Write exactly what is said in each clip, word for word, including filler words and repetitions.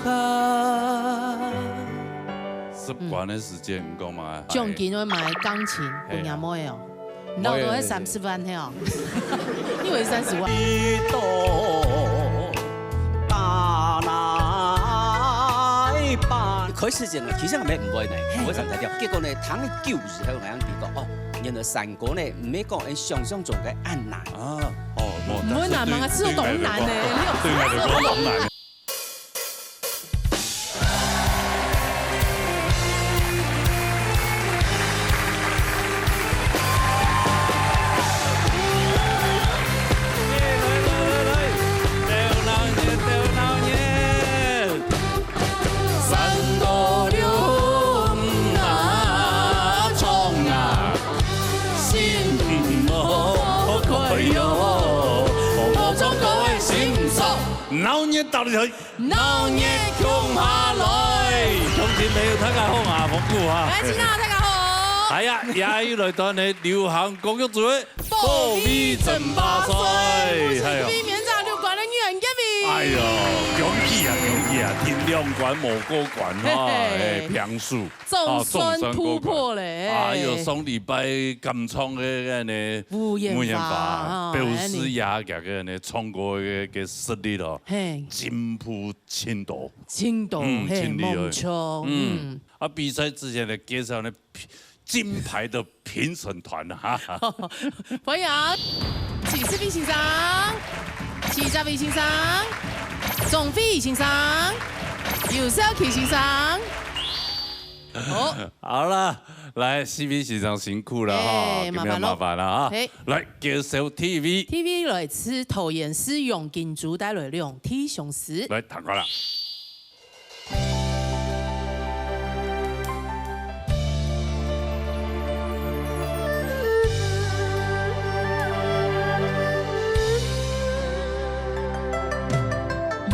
十關个時間，你講嘛？獎金愛買鋼琴，分若妹哦。你老多係三十萬係哦？你以為三十萬？開始前呢，其實也毋會呢，毋會想太多。結果呢，聽了久以後，𠊎樣知道，哦，原來山歌呢，毋係講𠊎想像中个恁難。啊，哦，無，毋會難嘛，但是對，係當難呢，對𠊎來講，對𠊎來講當難。 鬧熱打你去。 鬧熱共下來。鄉親朋友，大家好啊，豐富啊。來，親愛的，大家好。哎呀，也又來到呢流行歌曲組的保衛爭霸賽。我是哎呀。第一名，這六關的阮建明。哎喲，恭喜啊，恭喜啊，頭兩關無過關哈，嘿嘿。哎，平手。總算突破了，哦，總算突破了。哎喲，哎。上禮拜敢唱的那個吳彥發，吳彥發，哈，表示也這個呢，唱歌的，的實力哦，嘿。進步 盡多。盡多，嗯，嘿，盡厲害。無錯，嗯。嗯。啊，比賽之前呢，介紹呢，金牌的評審團啊，哈哈。歡迎徐世偉先生、徐嘉偉先生、鍾輝先生、游少奇先生。好。好了，來，世偉先生辛苦了哈，哎，今天麻煩了。麻煩了啊。嘿。來，介紹第一位。第一位來自桃園市陽金珠，帶來兩地相思。來，聽歌啦。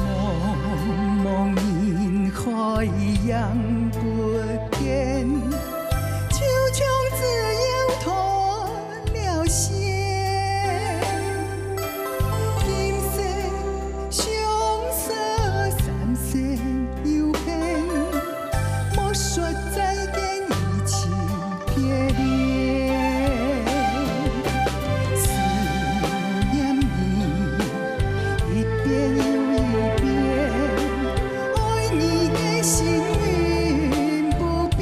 茫茫人海影不見，就像只有斷了線。今生相識三世有限，莫說再見，一去別離。思念你，一遍又一遍，愛你的心永不變。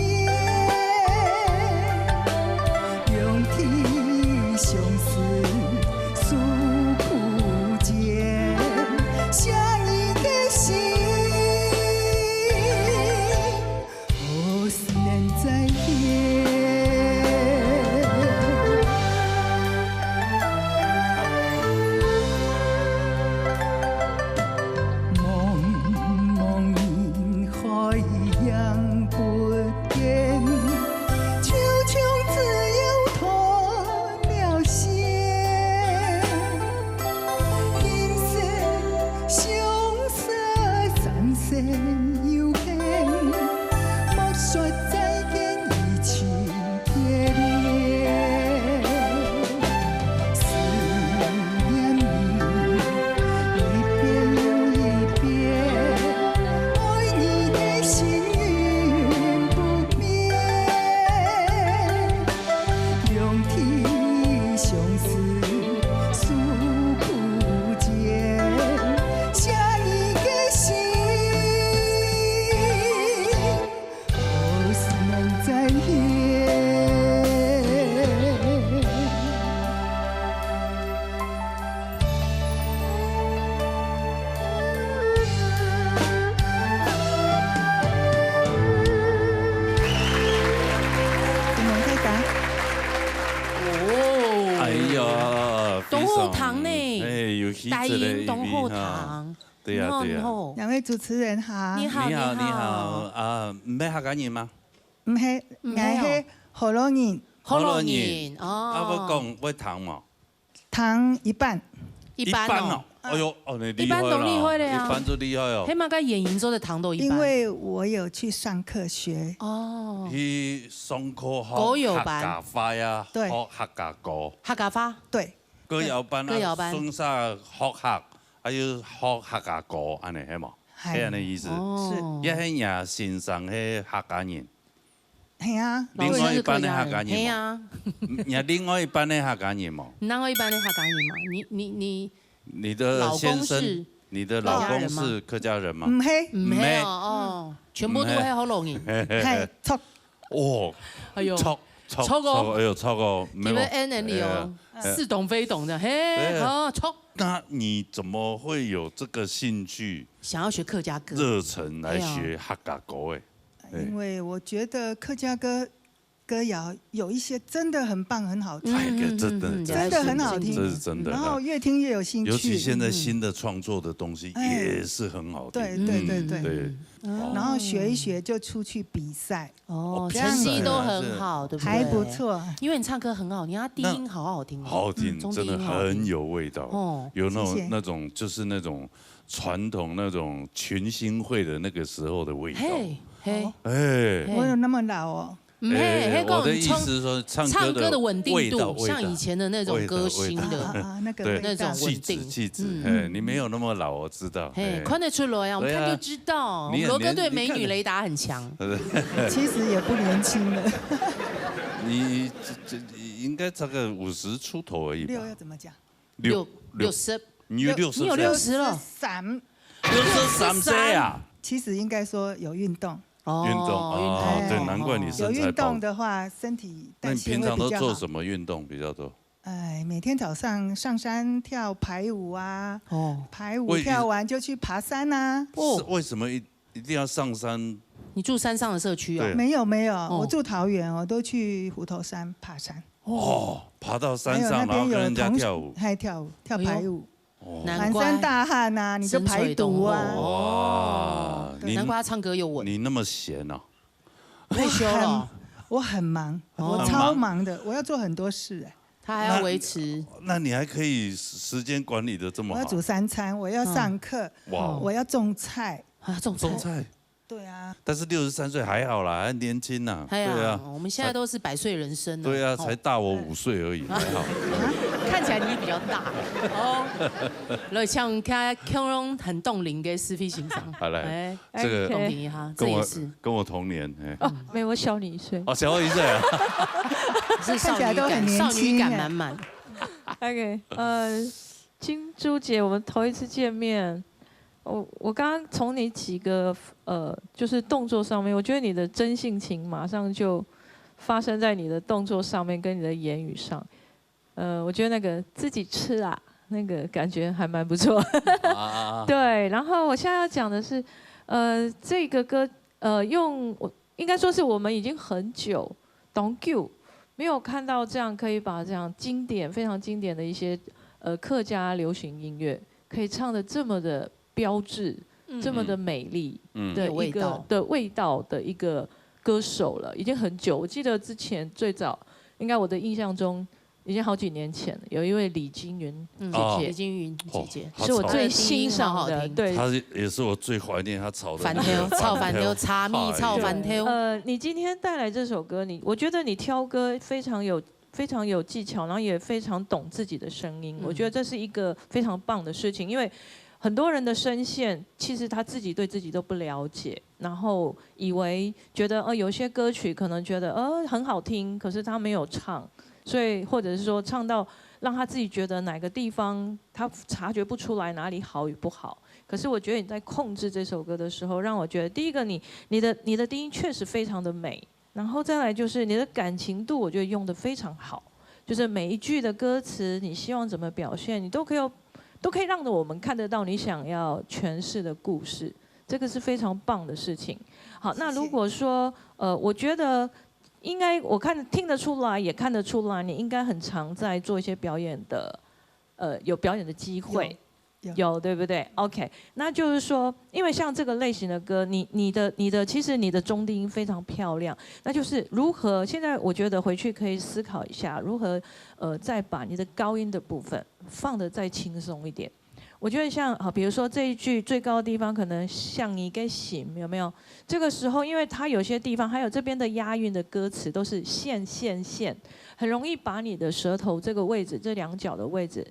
兄弟相思诉苦间，想你的心，何时能再现？ 茫茫人海影不见，就像只有断了线。今生相识三世有限，莫说再见，一去 别离。思念你，一遍又一遍，爱你的心永不变。兄弟相思诉苦间，想你的心。 何时能再现？哦。哎呀，非常，当好听呢。哎，有气质的一位哈。大音当好听。 对呀，对呀。你好，你好。两位主持人好。你好，你好，你好。你好。啊，你係客家人嗎？毋係，毋係哦。𠊎係河洛人。河洛人，河洛人，哦。啊，會講，會聽無？聽一半。一半哦。一半哦。哎喲，哦，你厲害啦。一半都厲害了呀。一半就厲害哦。起碼該原音做得聽到一半。因為我有去上課學。哦。去上課學歌謠班。客家話呀，對。學客家歌。客家話。對。 歌謠班啊，歌謠班。順續學客，還有學客家歌，恁呢係無？係恁个意思。哦。也係若先生係客家人，係啊。另外一半个客家人無？老先生是客家人，係啊。若另外一半个客家人無？另外一半个客家人嘛，你，你，你你的先生，老公是你的老公是客家人嗎？客家人嗎？毋係。毋係哦，毋係。哦，全部都係福佬人。係，著。哦，哎喲，著，著，著哦。著，哎喲，著哦，你們沒有。N N里哦，哎呀，哎。似懂非懂的，嘿，對啊。哦，著。那你怎麼會有這個興趣，想要學客家歌。熱忱來學客家歌？哎。哎呀。哎。因為我覺得客家歌，歌謠有一些真的很棒，很好聽。哎，這真的，嗯，嗯，嗯，真的很好聽。這是真的，然後越聽越有興趣。尤其現在新的創作的東西，嗯。哎。也是很好聽。對，對，對，對。嗯，對。嗯。哦。然後學一學就出去比賽。哦，哦，成績都很好，對不對？還不錯。因為你唱歌很好聽，它低音好好聽哦。那好好聽，嗯，中低音好好聽。真的很有味道。哦。有那種，謝謝。那種，就是那種傳統那種群星會的那個時候的味道。嘿，嘿。哎。嘿。我有那麼老哦？毋係，哎，那個我的意思是說，唱，唱歌的唱歌的穩定度，味道，味道。像以前的那種歌星的味道，味道。啊，啊，啊，那個味道。對，那種穩定。氣質，氣質，嗯。哎，你沒有那麼老，我知道。嘿，哎。看得出來啊，我們看就知道。對啊。你很年，羅哥對美女雷達很強。你看，其實也不年輕了。你這，這應該差個五十出頭而已吧？六要怎麼講？六，六，六十。你有六十歲？你有六十了？六十三。六十三歲啊？其實應該說有運動。哦，運動，哦，運動。對，難怪你身材棒。有運動的話，身體代謝會比較好。那你平常都做什麼運動比較多？哎，每天早上上山跳排舞啊，哦。排舞跳完就去爬山啊。為，是為什麼一，一定要上山？你住山上的社區哦？對。沒有，沒有，哦。我住桃園，我都去虎頭山爬山。哦，爬到山上，還有那邊有同，然後跟人家跳舞。還跳舞，跳排舞。哎喲。 哦。難怪。滿身大汗啊，你就排毒啊。身材都很好。哇，對。你，難怪他唱歌又穩。你那麼閒哦。退休了。我很，我很忙，哦。我超忙的，我要做很多事哎。他還要維持。那，那你還可以時間管理得這麼好。我要煮三餐，我要上課，嗯。哇。我要種菜。啊，種菜。種菜。 對啊。但是六十三歲還好啦，還年輕吶。哎呀，對啊。我們現在都是百歲人生了。對啊，哦。才大我五歲而已，還好。看起來你比較大。哦。來，請看，看攏很凍齡的思菲先生。好，來，哎。這個，OK。凍齡一下，這也是。跟我，跟我同年，哎。哦，沒有，我小你一歲。哦，小我一歲啊。是少女感，看起來都很年輕哎。少女感滿滿。OK，呃， 金珠姐，我們頭一次見面，我，我剛剛從你幾個，呃，就是動作上面，我覺得你的真性情馬上就發生在你的動作上面，跟你的言語上。呃，我覺得那個自己吃啊，那個感覺還蠻不錯。啊。對，然後我現在要講的是，呃，這個歌，呃，用，我，應該說是我們已經很久，當久，沒有看到這樣可以把這樣經典，非常經典的一些，呃，客家流行音樂，可以唱得這麼的標緻，嗯。這麼的美麗嗯。的一個，有味道。的味道的一個歌手了，已經很久。我記得之前最早，應該我的印象中，已經好幾年前了，有一位李金雲姐姐。嗯，哦。李金雲姐姐。哦，她是我最欣賞的，超，對。她也是我最懷念她炒的那個番豆，炒番豆，番豆。炒米，炒番豆。哎呀。呃，你今天帶來這首歌，你，我覺得你挑歌非常有，非常有技巧，然後也非常懂自己的聲音。嗯。我覺得這是一個非常棒的事情，因為很多人的聲線，其實他自己對自己都不了解，然後以為覺得，呃，有些歌曲可能覺得，呃，很好聽，可是他沒有唱，所以或者是說唱到讓他自己覺得哪個地方他察覺不出來哪裡好與不好。可是我覺得你在控制這首歌的時候，讓我覺得第一個你，你的，你的低音確實非常的美，然後再來就是你的感情度，我覺得用得非常好，就是每一句的歌詞，你希望怎麼表現，你都可以有，都可以讓我們看得到你想要詮釋的故事，這個是非常棒的事情。好，謝謝。那如果說，呃，我覺得應該，我看，聽得出來，也看得出來，你應該很常在做一些表演的，呃，有表演的機會。有。 有。有，對不對？OK，那就是說，因為像這個類型的歌，你，你的，你的，其實你的中低音非常漂亮，那就是如何，現在我覺得回去可以思考一下，如何，呃，再把你的高音的部分放得再輕鬆一點。我覺得像，好，比如說這一句最高的地方可能像一個行，有沒有？這個時候，因為它有些地方，還有這邊的押韻的歌詞都是線，線，線，很容易把你的舌頭這個位置，這兩角的位置，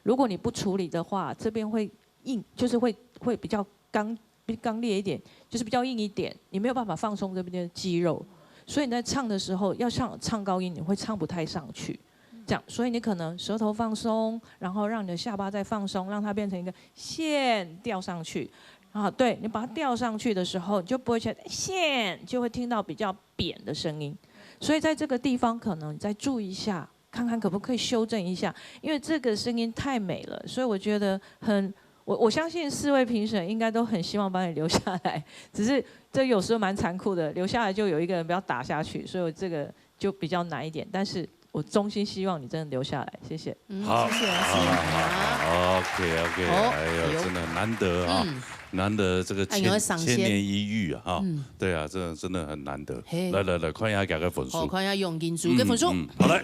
如果你不處理的話，這邊會硬，就是會，會比較剛，比较刚烈一点，就是比较硬一点，你没有办法放松这边的肌肉，所以你在唱的时候要唱唱高音，你会唱不太上去。这样，所以你可能舌头放松，然后让你的下巴再放松，让它变成一个线吊上去。啊，对，你把它吊上去的时候，你就不会觉得线，就会听到比较扁的声音。所以在这个地方，可能你再注意一下，看看可不可以修正一下，因为这个声音太美了，所以我觉得很，我我相信四位评审应该都很希望把你留下来，只是这有时候蛮残酷的，留下来就有一个人不要打下去，所以我这个就比较难一点。但是我衷心希望你真的留下来，谢谢。嗯，好，谢谢老师。好，好，好，OK，OK，哦哎呦，哎呦真的难得哈，嗯难得这个千哎呦上线千年一遇啊哈嗯，对啊，这真的很难得。嘿来来来，看一下大家分好，数。看一下杨金珠个分数，嗯，好来，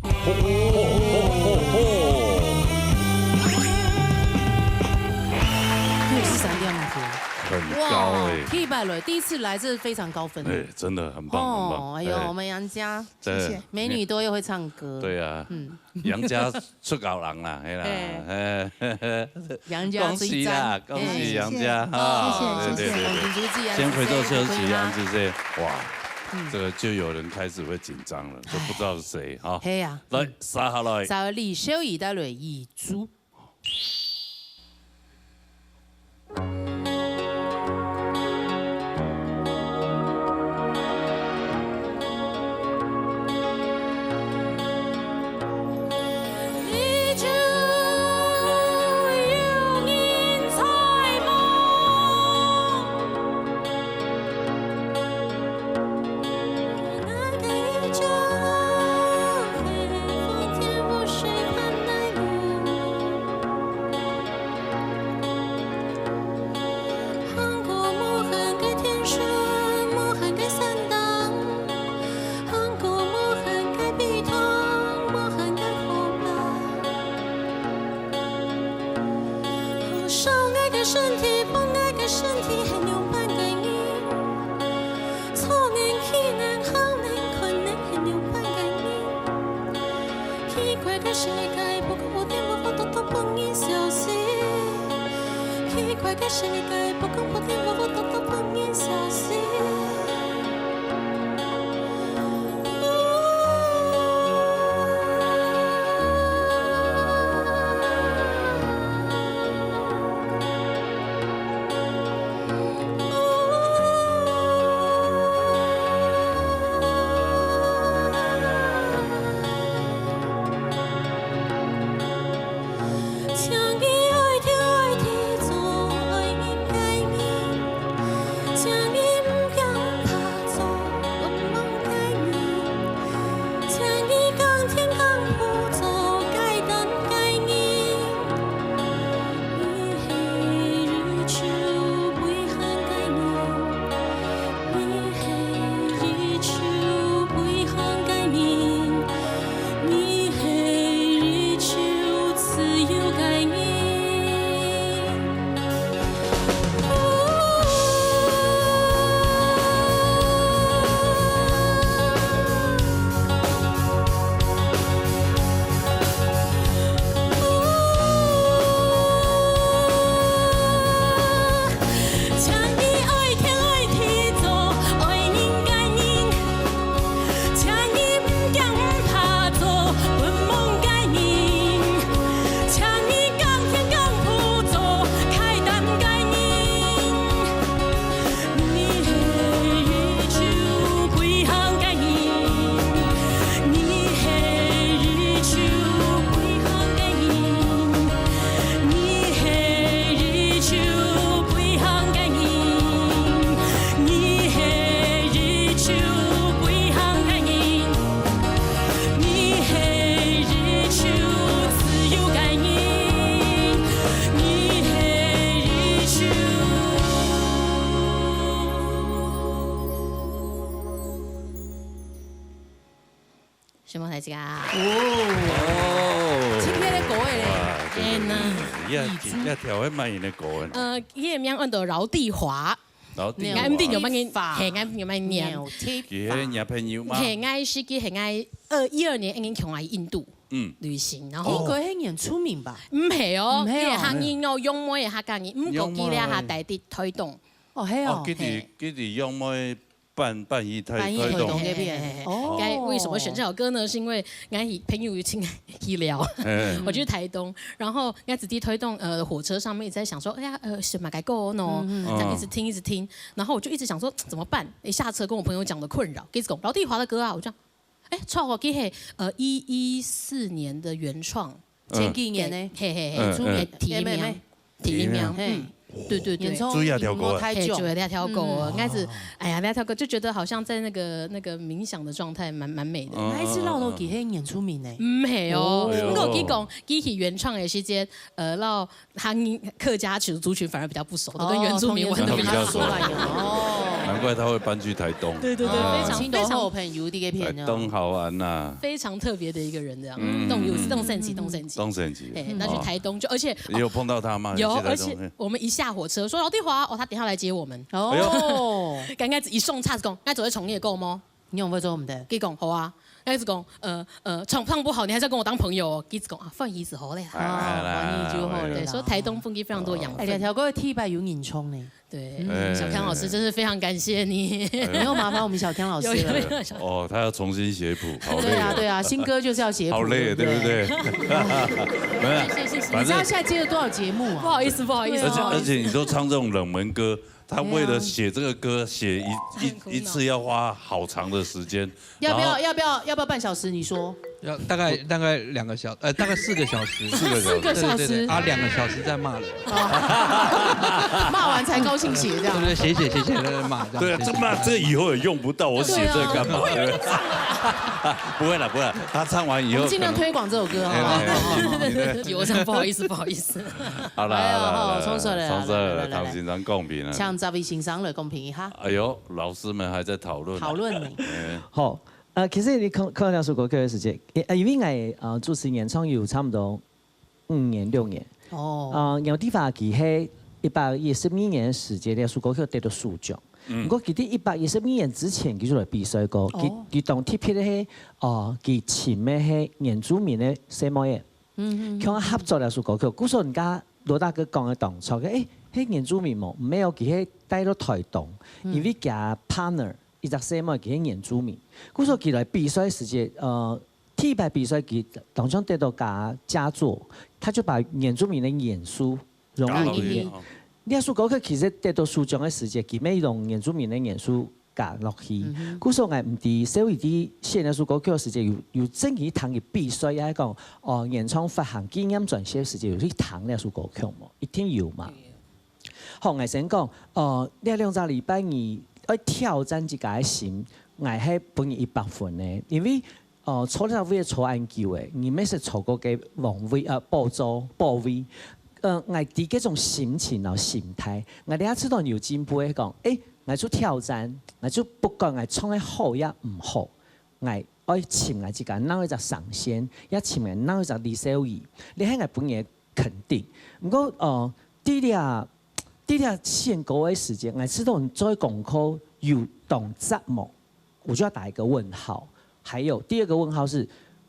吼吼吼吼吼，六十三点五分，很高哎，第一百轮第一次来，这是非常高分。哎，真的很棒，很哦，棒。哎呦，我们杨家对谢谢美女多又会唱歌，对啊，嗯，杨家出高人啦，嘿啦，哎，杨家最恭喜啦，赞，恭喜哎杨家谢谢哈，谢谢对对对对。杨金珠自己先回到休息，杨子子这，哇，嗯这个就有人开始会紧张了，就不知道是谁哈。嘿呀，来，杀下来，再李小怡带来一组。什么台子啊？哦，今天的歌诶嘞哇，对对哎呐对，也也跳迄蛮人的歌呢。呃，伊个名安到饶帝华，然后第俺毋定有五啊，乜人，嘿，俺毋定有乜人念。佢係你朋友吗？嘿，俺是个，嘿，俺二一二年，俺去共下印度。嗯。旅行，然後英國係原住民吧？毋係哦，毋係哦。佢係客人哦，楊梅个客家人，毋過佢這下戴在台東。哦，係哦。哦，佢在，佢在楊梅半，半夜台，台東。半夜台東該片。嘿，嘿，嘿。哦。該為什麼選這首歌呢？是因為𠊎朋友有請佢去尞，我去台東，然後𠊎自己在台東，呃，火車上面一直在想說，哎呀，呃，什麼該歌呢？這樣一直聽，一直聽，然後我就一直想說怎麼辦？一下車跟我朋友講的困擾，一直講老弟華的歌啊，我就 哎，錯哦，佢係，呃，一一四年的原創。前幾年呢？嘿，嘿，嘿，嗯，嗯。提名，提名，嘿。嗯，對，對，對。原創主要條歌啊。嘿，主要條歌，嗯。應該是，哎呀，那條歌就覺得好像在那個，那個冥想的狀態，蠻，蠻美的。嗯，嗯，嗯。該係老豆佢係原住民呢。毋係哦，哦。不過佢講，佢係原創的時間，呃，老 客家族群反而比較不熟，都跟原住民玩得比較熟。哦，同原住民比較熟。哦。難怪他會搬去台東。對，對，對，啊。非常，青島好朋友的一個朋友。台東好玩吶。非常特別的一個人這樣，嗯。當有，當神奇，當神奇。當神奇。哎，那去台東就，而且，哦。你有碰到他嗎？有，你去台東，而且我們一下火車，說：「老弟華，哦，他等一下來接我們。」哦。哎呦。剛開始一上車就講：「那走在從業夠嗎？」 你有沒有做我們的？佢講：「好啊。」𠊎一直講：「呃，呃，狀況不好，你還是要跟我當朋友哦。」佢一直講：「啊，歡喜就好咧。」啊，歡喜就好咧啦。對，所以台東風景非常多養分。哎，兩條歌第一擺有原創呢。對，嗯。小康老師真是非常感謝你。哎。沒有麻煩我們小康老師了。有，有，有，小哦，他要重新寫譜，好累哦。對啊，對啊，新歌就是要寫譜，好累，對不對？對不對？沒有，謝謝，謝謝。反正你知道現在接了多少節目啊？不好意思，不好意思，而且，不好意思。而且你都唱這種冷門歌， 他為了寫這個歌，寫一，一，很苦惱。一次要花好長的時間，要不要，然後要不要，要不要半小時？你說。要，大概，大概兩個小，呃，大概四個小時。四個小時。四個小時。對，對，對，啊，兩個小時在罵人。哦。罵完才高興寫這樣。對，對，寫，寫，寫，寫，在那罵，這樣，對啊，寫，寫。這罵，這以後也用不到，我寫這幹嘛？對啊。對不對？不會啦，不會啦，他唱完以後我們盡量推廣這首歌，可能，好不好？哎，哎，哎，你，你的有，這樣不好意思，不好意思。 好啦，哎呀，好啦，好，來，來，來，衝出來啦，衝出來啦，來，來，來。唐先生公平啊。請這位先生來公平一下。哎喲，老師們還在討論啊。討論呢。哎。好，呃，其實你看，看這首歌曲个時節，呃，因為𠊎，呃，主持原唱有差不多五年、六年。哦。呃，然後地方佢係一百一十二年个時節，這首歌曲得到首獎。嗯。不過佢在一百一十二年之前，佢就來比賽過。佢，哦。佢當特別个係，呃，佢請个係原住民个細妹仔。 嗯，嗯，嗯。像合作這首歌曲，故所人家羅大哥講个當著，誒，係原住民無？毋係哦，佢係帶到台東，嗯。因為佢partner一隻細妹，佢係原住民，故所佢來比賽時節，呃，第一擺比賽佢當場得到佳，佳作，他就把原住民的元素融入裡面。加入去，哦。這首歌曲其實得到首獎个時節，佢乜用原住民个元素 加落去。嗯哼。故所𠊎毋知，小雨滴寫這首歌曲个時節有，有正經去聽佢比賽，也係講，哦，原創發行紀念專輯个時節有去聽這首歌曲無？一定有嘛。有，有。好，𠊎先講，呃，這兩隻禮拜你愛挑戰自家个心，𠊎係分你一百分个，因為 哦，坐這位坐恁久誒，你乜識坐過个王位，呃，寶座，寶位。呃，𠊎知這種心情摎心態，𠊎這下知道你有進步誒，講，誒，𠊎就挑戰，𠊎就不管𠊎唱个好也毋好，𠊎愛尋𠊎自家哪一隻上限，也尋𠊎哪一隻李小雨，這係𠊎本人个肯定。毋過，呃，在這，在這選歌个時節，𠊎知道你做功課有當紮無？ 我就要打一個問號。還有第二個問號是，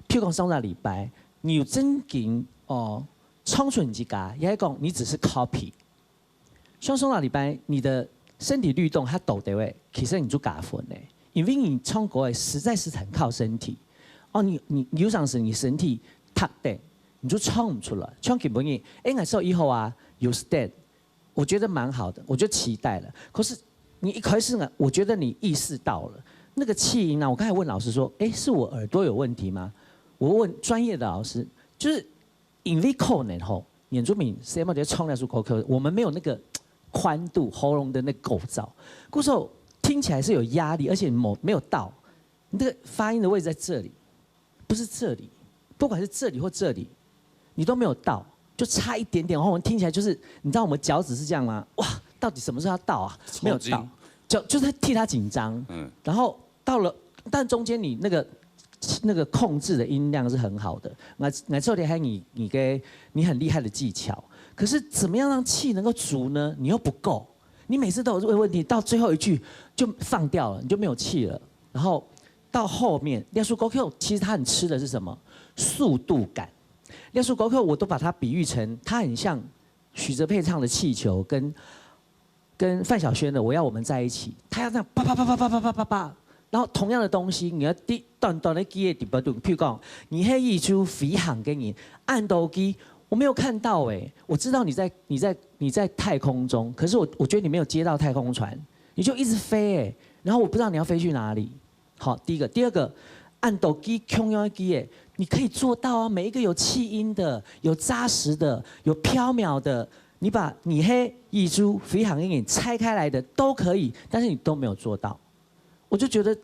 譬如講上個禮拜，你有正經，哦，唱出你自家，也係講你只是copy？像上個禮拜，你的身體律動，它抖抖誒，其實你就加分誒，因為你唱歌誒，實在是很靠身體。哦，你，你有當時你身體䌈等，你就唱毋出來。像今晡日，誒，𠊎說以後啊，有stand， 我覺得蠻好的，我就期待了。可是你一開始呢，我覺得你意識到了那個氣音啊，我剛才問老師說，誒，是我耳朵有問題嗎？我問專業的老師，就是因為可能吼，原住民細妹仔唱那首歌曲，我們沒有那個寬度，喉嚨的那個構造，故所聽起來是有壓力，而且沒，沒有到，你這個發音的位置在這裡， 不是這裡，不管是這裡或這裡，你都沒有到，就差一點點。然後我們聽起來就是，你知道我們腳趾是這樣嗎？哇，到底什麼時候要到啊？沒有到，抽筋。就，就是替他緊張。嗯。然後到了，但中間你那個，那個控制的音量是很好的。那，那這裡還有你，你跟，你很厲害的技巧，可是怎麼樣讓氣能夠足呢？你又不夠，你每次都有這個問題，到最後一句就放掉了，你就沒有氣了。然後到后面，那首歌曲其实它很吃的是什么？速度感。那首歌曲我都把它比喻成，它很像许哲佩唱的《气球》跟跟范晓萱的《我要我们在一起》，他要这样叭叭叭叭叭叭叭叭叭，然后同样的东西，你要第短短的几个底巴顿，譬如讲，你黑一出飞行给你按斗机，我没有看到哎、我知道你在你在你在太空中，可是我我觉得你没有接到太空船，你就一直飞哎、然后我不知道你要飞去哪里。好，第一个，第二个，按斗机共样个机哎，你可以做到啊，每一个有气音的、有扎实的、有飘渺的，你把你黑一出飞行给你拆开来的都可以，但是你都没有做到，我就觉得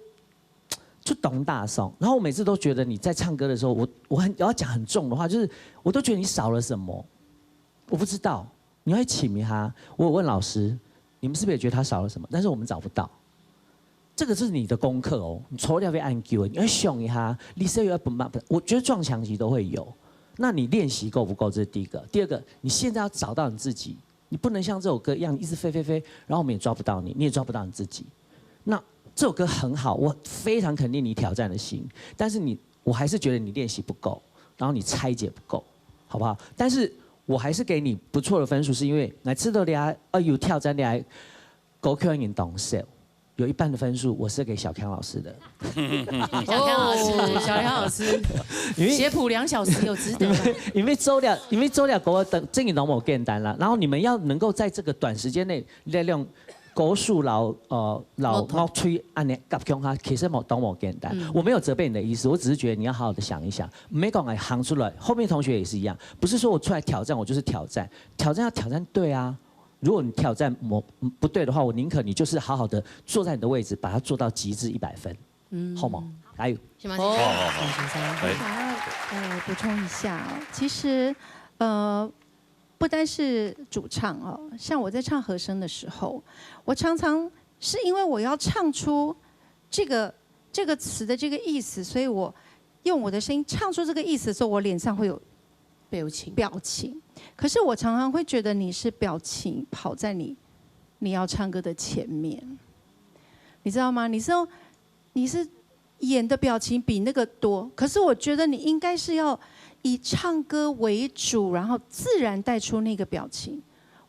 就懂大宋。然后我每次都觉得你在唱歌的时候，我我很我要讲很重的话，就是我都觉得你少了什么，我不知道。你要去请一下，我有问老师，你们是不是也觉得他少了什么？但是我们找不到。这个是你的功课哦，你除了要被按 Q，你要想一下，你是有要不慢？我觉得撞墙期都会有。那你练习够不够？这是第一个。第二个，你现在要找到你自己，你不能像这首歌一样一直飞飞飞，然后我们也抓不到你，你也抓不到你自己。那这首歌很好，我非常肯定你挑战的心，但是你，我还是觉得你练习不够，然后你拆解不够，好不好？但是我还是给你不错的分数，是因为来知道你啊，呃，有挑战你啊，歌曲个人当少，有一半的分数我是给小康老师的。小康老师，小康老师，因为写谱两小时有值得吗？因为周了，因为周了给我等，这个都无简单啦。然后你们要能够在这个短时间内，力量高速老呃老乐团乐队按呢合共下，其实无都无简单。我没有责备你的意思，我只是觉得你要好好的想一想，没讲哎行出来。后面同学也是一样，不是说我出来挑战，我就是挑战，挑战要挑战对啊。如果你挑战我不对的话，我宁可你就是好好的坐在你的位置，把它做到极致一百分，好吗？来，行吗？哦，好好好请先生哎想要呃补充一下哦，其实呃不单是主唱哦，像我在唱和声的时候，我常常是因为我要唱出这个这个词的这个意思，所以我用我的声音唱出这个意思的时候，我脸上会有表情，表情。可是我常常会觉得你是表情跑在你你要唱歌的前面，你知道吗？你是用你是演的表情比那个多，可是我觉得你应该是要以唱歌为主，然后自然带出那个表情。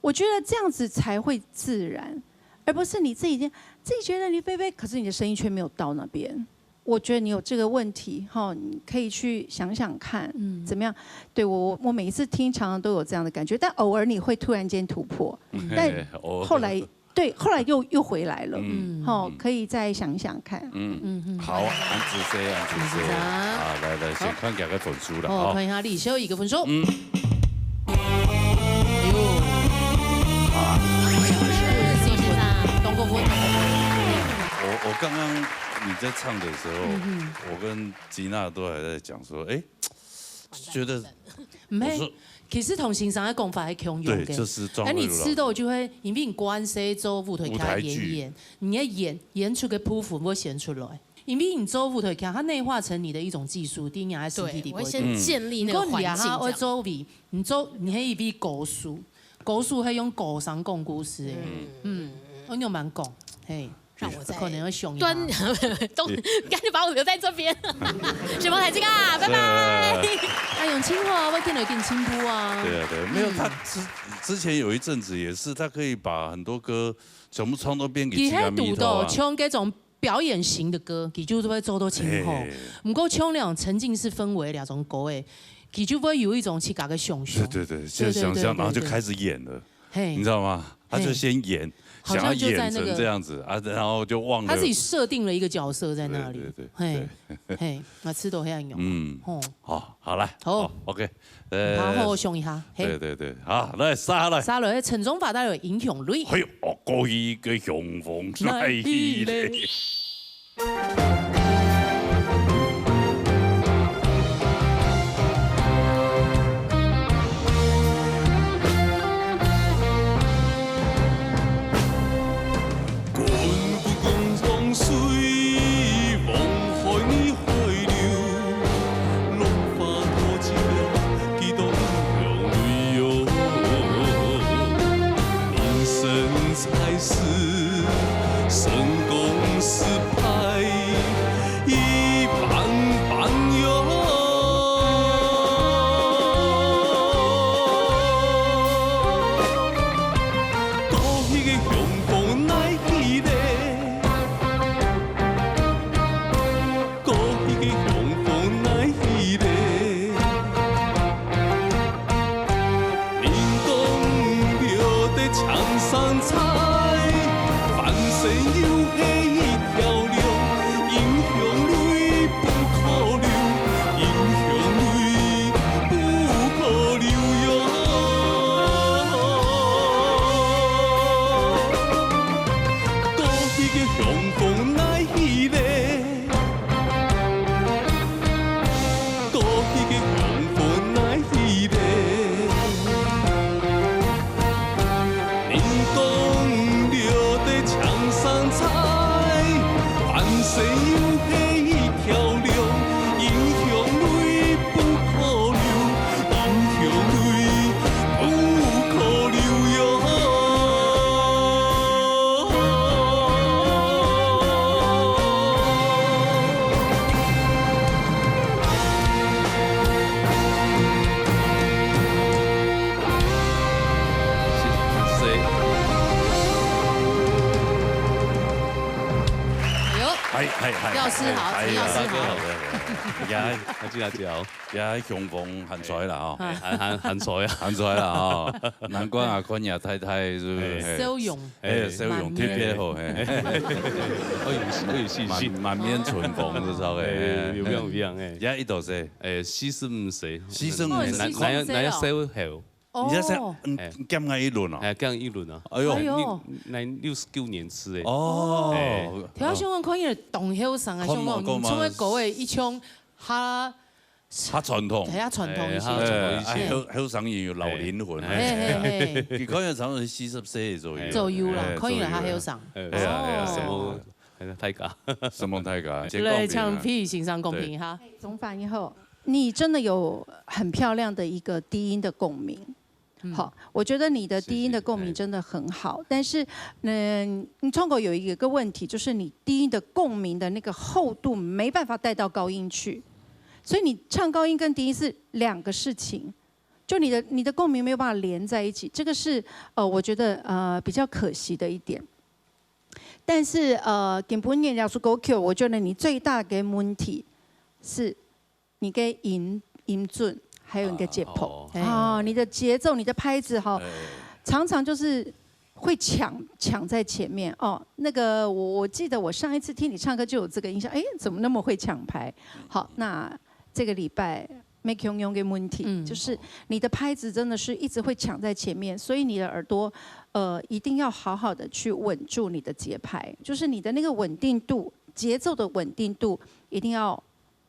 我觉得这样子才会自然，而不是你自己已经自己觉得你飞飞，可是你的声音却没有到那边。我觉得你有这个问题哈，你可以去想想看，嗯，怎么样？对我，我每一次听常常都有这样的感觉，但偶尔你会突然间突破，但哦后来对，后来又又回来了，嗯嗯，哈，可以再想一想看。嗯，好，恁仔细，恁仔细是啊啊！来来，先看佢个分数了哦，啊。看一下李修一个分数。嗯哎呦，啊，谢先生，通过分。我我刚刚你在唱的时候，我跟吉娜都还在讲说，哎，觉得没我说，其实同先生个讲法系共样对，个。就是庄哎，你慧如老师知道就会，因为你关系做舞台劇舞台劇演员，你个演演出个部分會顯出來。因為你做舞台劇，它內化成你的一種技術，定然係身體对，底背。我会先建立那个你講你啊，环境，哈，我这样。做位，你做你係一位高手，高手係用高聲講故事个。嗯，我用慢講，嘿，让我再可能要想一端下。，都赶紧把我留在这边，雪峰台这个啊，拜拜。哎，用清楚啊，我見到更進步啊。对啊对啊，没有他之之前有一阵子也是，他可以把很多歌全部唱到變佢成吉他咪頭啊係堵到。唱這種表演型的歌，佢就會做到盡好嘿。毋過唱那種沉浸式氛圍那種歌誒，佢就會有一種自家个想像。对对对，就想象，对对对然后就开始演了，嘿你知道吗？他就嘿先演，好像想要演就在那个成这样子啊，然后就忘了。他自己设定了一个角色在那里。对对对嘿，嘿，那吃都黑暗勇。嗯，哦，好，好来，好好，OK，呃好好想一下，嘿，对对对，好，来杀来。殺落去陳忠發帶來英雄淚。嘿，哦，過去个雄風來去咧。又係一條龍，英雄淚不可流，英雄淚不可流喲。過去个雄風哪去咧？過去个雄風哪去咧？ 人講了得青山在，半生又係一條龍，英雄淚不可流，英雄淚不可流喲。 哎呦，嗨，嗨，嗨，老師好，哎呀，陳老師好。大家好，大家好。呀，大家好。呀，雄風還在啦，吼。哎，還，還，還在啊。還在啦，吼。難怪啊，看你太太是不是？哎。嘿。笑容。哎，笑容特別好，嘿。我有信，我有信心。滿，滿面春風，是不是？哎，嘿。有樣，有樣，哎。呀，一度歲？哎，四十五歲。四十五歲。哦，四十五歲哦。那，那要，那要笑好。 哦。你這下，嗯，哎。減𠊎一輪哦。哎，減一輪啊。哎喲。哎喲。你，你六十九年次的。哦。哎。頭先想講看起來當後生啊，看嘛，想講，看嘛。你像个歌个一唱，哈，較傳統。哎，較傳統一些。哎，較傳統一些。哎，後，後生人有老靈魂。哎。嘿，嘿，嘿。佢可能差不多四十歲左右。左右啦，哎，看起來較後生。左右。哎，哎呀，哎呀，哦。承蒙，哎，大家。承蒙大家。來，請P先生公平一下。哎，總反以後，你真的有很漂亮的一個低音的共鳴。 嗯。好，我覺得你的低音的共鳴真的很好，謝謝。哎。但是，嗯，你唱歌有一個問題，就是你低音的共鳴的那個厚度沒辦法帶到高音去，所以你唱高音跟低音是兩個事情，就你的，你的共鳴沒有辦法連在一起，這個是，呃，我覺得，呃，比較可惜的一點。但是，呃，今晡日這首歌曲，我覺得你最大的問題是 你个音，音準，還有你个節拍。啊，哦。哦，你的節奏，你的拍子哈，哎。常常就是會搶，搶在前面哦。那個，我，我記得我上一次聽你唱歌就有這個印象，哎，怎麼那麼會搶拍？好，那這個禮拜，Make Yong Yong 的問題，嗯。就是你的拍子真的是一直會搶在前面，所以你的耳朵，呃，一定要好好的去穩住你的節拍，就是你的那個穩定度，節奏的穩定度一定要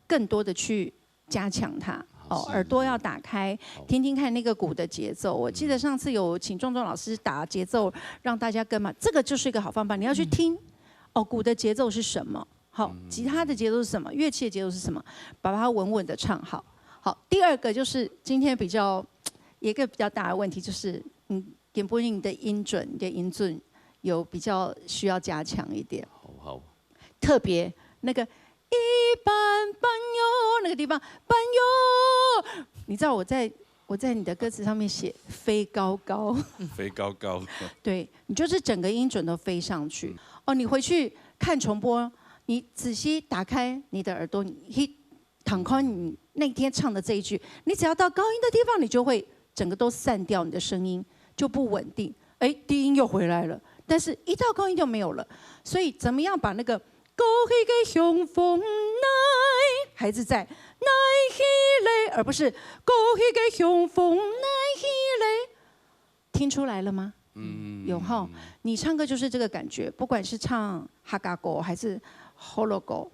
更多的去加強它。哦，好。耳朵要打開，好。聽聽看那個鼓的節奏。我記得上次有請壯壯老師打節奏，讓大家跟嘛，這個就是一個好方法。你要去聽，嗯。哦，鼓的節奏是什麼？好，嗯。吉他的節奏是什麼？樂器的節奏是什麼？把它穩穩地唱好。好，第二個就是今天比較，一個比較大的問題就是，嗯，今晡日你的音準，你的音準有比較需要加強一點。好，好。 特別那個一半半喲，那個地方，半喲。你知道我在，我在你的歌詞上面寫飛高高。飛高高。對，你就是整個音準都飛上去。嗯。哦，你回去看重播，你仔細打開你的耳朵，你去聽看你那天唱的這一句，你只要到高音的地方，你就會整個都散掉，你的聲音就不穩定。哎，低音又回來了，但是一到高音就沒有了。所以怎麼樣把那個過去个雄風哪，還是在哪去咧，而不是過去个雄風哪去咧，聽出來了嗎？嗯。有吼，你唱歌就是這個感覺，不管是唱客家歌還是河洛歌，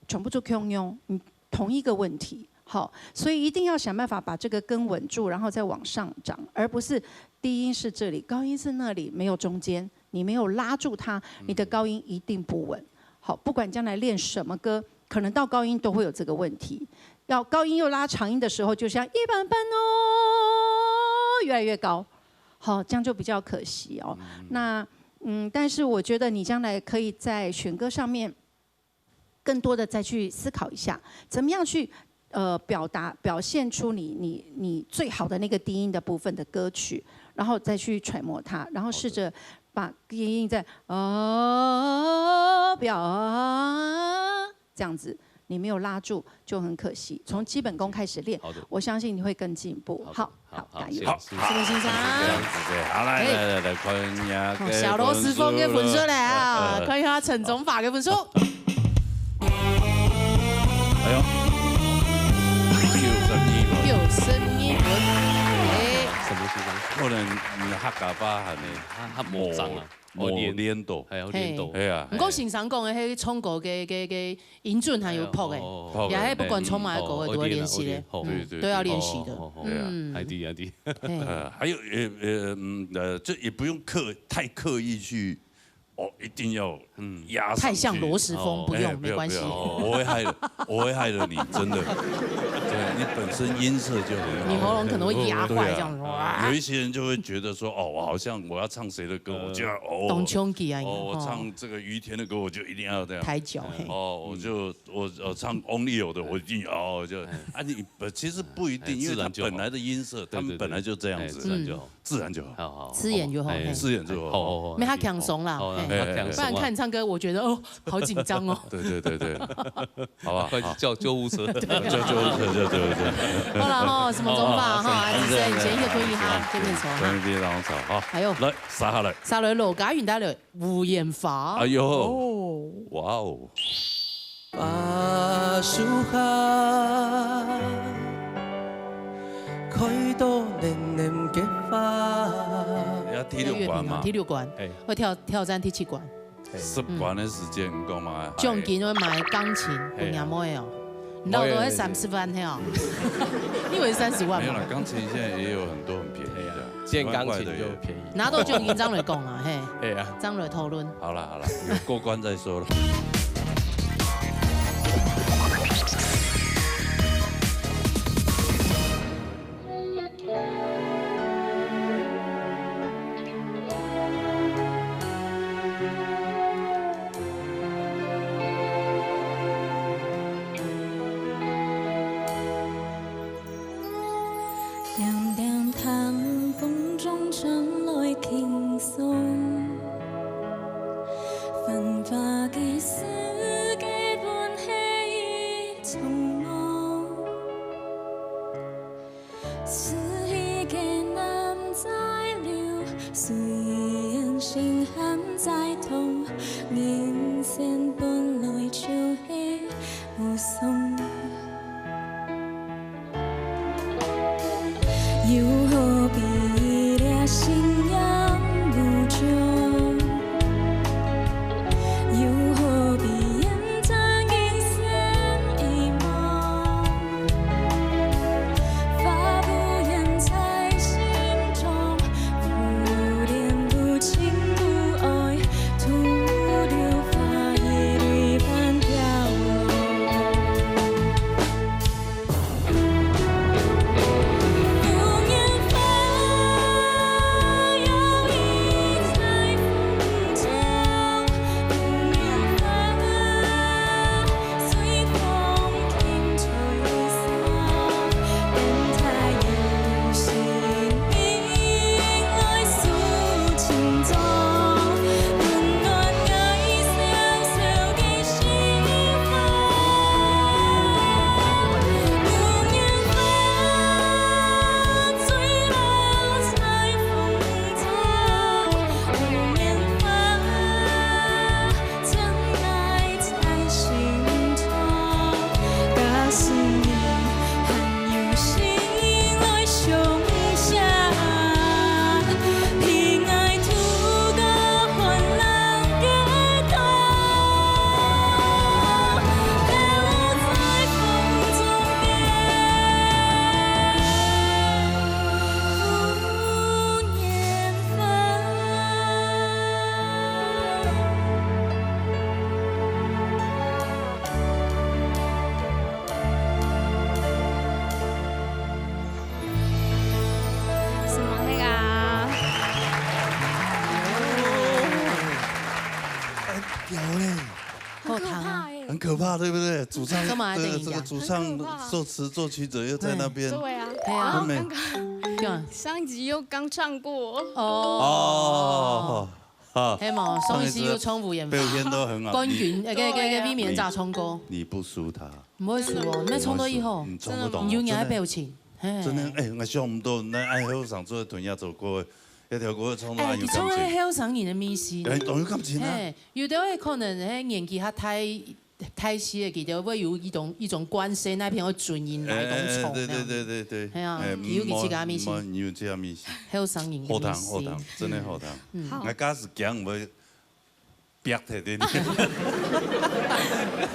全部都共樣，你同一個問題。好，所以一定要想辦法把這個根穩住，然後再往上漲，而不是低音是這裡，高音是那裡，沒有中間，你沒有拉住它，你的高音一定不穩。好，不管將來練什麼歌，可能到高音都會有這個問題。要高音又拉長音的時候，就像一半半哦，越來越高，好，這樣就比較可惜哦。嗯。那，嗯，但是我覺得你將來可以在選歌上面更多的再去思考一下，怎麼樣去，呃，表達，表現出你，你，你最好的那個低音的部分的歌曲，然後再去揣摩它，然後試著把低音再，好的。哦，表啊，這樣子，你没有拉住就很可惜。从基本功开始练，好的。我相信你会更进步。好的。好，好，好，加油。谢谢，谢谢。好，谢谢先生。这样子的，好，来，哎。来，来，来，看一下，哦，小螺丝风的分数来啊，嗯，嗯。看一下陈宗法的分数。哎呦，九十二分。九十二分。哎。什么先生？可能，嗯，客家话喊的，他，他魔障啊。 哦，练，练到。还要练到。嘿。哎呀，毋过先生讲的，迄唱歌个，个，个音准还有谱诶，哎呀，哦。也还不管唱么个歌，哦，都要练习的，哦，哦，哦，嗯，对，对，都要练习的。哦，哦，哦，哎呀。嗯。还对，还对。嘿。呃，还有，呃，呃，嗯，呃，这也不用刻，太刻意去，哦，一定要，嗯，压上去。太像螺丝风，哦。不用，哎，不要，没关系。不要，哦，我会害了，我会害了你，真的。对，你本身音色就很好。你喉咙可能会压坏这样，对啊。哇。有一些人就会觉得说，哦，我好像我要唱谁的歌，我就要，哦，当冲击啊，哦，我吼。唱这个于天的歌，我就一定要这样。抬脚，嘿。哦，我就，我，我唱翁立友的，我一定要，哦，就，啊，你，呃，其实不一定，哎，因为他本来的音色，自然就好。他们本来就这样子。对，对，对。哎，自然就好。嗯。自然就好。好，好，好。自然就好，嘿。自然就好。好，好，好。没他轻松啦，哦，嘿。没他轻松啊。不然看你唱歌，我觉得，哦，好紧张哦。对，对，对，对。好不好？快去叫救护车。好。对。叫救护车，叫救护车。好啦吼，什么中法哈，好，好，啊，这是以前一个推理哈，好，这边走哈。这边非常吵哈。哎呦。来，杀下来。杀了罗家云带了吴燕华。哎呦。哦。哇哦。花树下，开到嫩嫩个花。要第六关嘛。第六关，哎。要挑，挑战第七关。 十关的时间，你讲嘛？奖金我买钢琴，嘿啊。分阿妹哦。你老多还三十万嘿哦。你以为三十万嘛？没有啦，钢琴现在也有很多很便宜的，哎呀，几万块的也。建钢琴就便宜。拿到奖金张磊讲啊，嘿。哎呀。张磊讨论。好了，好了，有过关再说了。点点糖风中传来轻松，繁华的世界本是一场梦。 思绪个男仔流，虽然心还在痛，人生本来就系无常。又何必一粒信仰无终？ 又何必演唱一生一梦？花不言在心中，不恋不情不爱，徒留花一蕊伴飘落。 什么那个啊？哎，屌嘞！好听啊。很可怕欸。很可怕，对不对？主唱，干嘛？这个，等一下。这个主唱、很可怕。作词、作曲者又在那边。对。对啊。对啊。真没。刚刚，对啊。上一集又刚唱过。哦。哦。啊，係無？上一次有唱吳彥祖，表現都很好，冠軍，你呃，个个个衛冕炸唱歌，你不輸他，毋會輸哦，你愛唱到以後，你唱到懂，有你个表情，係，真的，哎，𠊎想毋到，恁後生做得同人家做歌，一條歌唱到恁有感情，哎，佢唱个後生人个味緒，哎，當有感情啊，係，有兜个可能，係年紀較大。 大細个佢兜會有一種一種慣勢，該片會轉音來當唱，哎，對對對對對，係啊，佢有佢自家味緒，有自家味緒，後生人个味緒，好聽好聽，真的好聽。嗯，𠊎假使驚會煏忒點。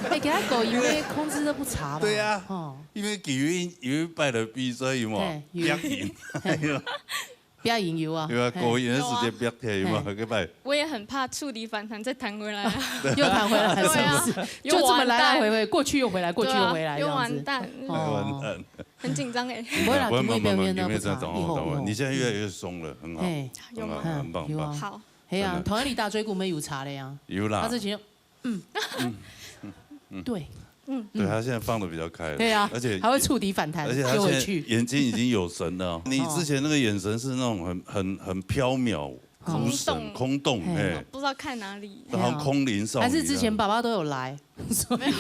哎，佢个高音个控制都不差吧？對啊，哦，因為佢有一有一擺个比賽有無？煏音， 表演有啊，有啊，高音个時節煏忒嘛，該擺。我也很怕觸底反彈再彈回來啊。又彈回來，是不是？對啊，就這麼來來回回，過去又回來，過去又回來，這樣子。又完蛋，哦，很緊張哎。不會啦，不會，不會，不會，不會，不會，不會，不會，不會，不會，不會，不會，不會，不會，不會，不會，不會，不會，不會，你現在越來越鬆了，很好，有嗎？很好，很棒，很棒。有啊，係啊，同樣你打嘴鼓沒有差了呀。有啦。他之前 嗯，對，嗯，對，他現在放得比較開了，對啊，而且還會觸底反彈，而且他現在眼睛已經有神了哦。你之前那個眼神是那種很很很飄渺、無神、空洞，哎，不知道看哪裡，然後空靈少女，還是之前爸爸都有來，所以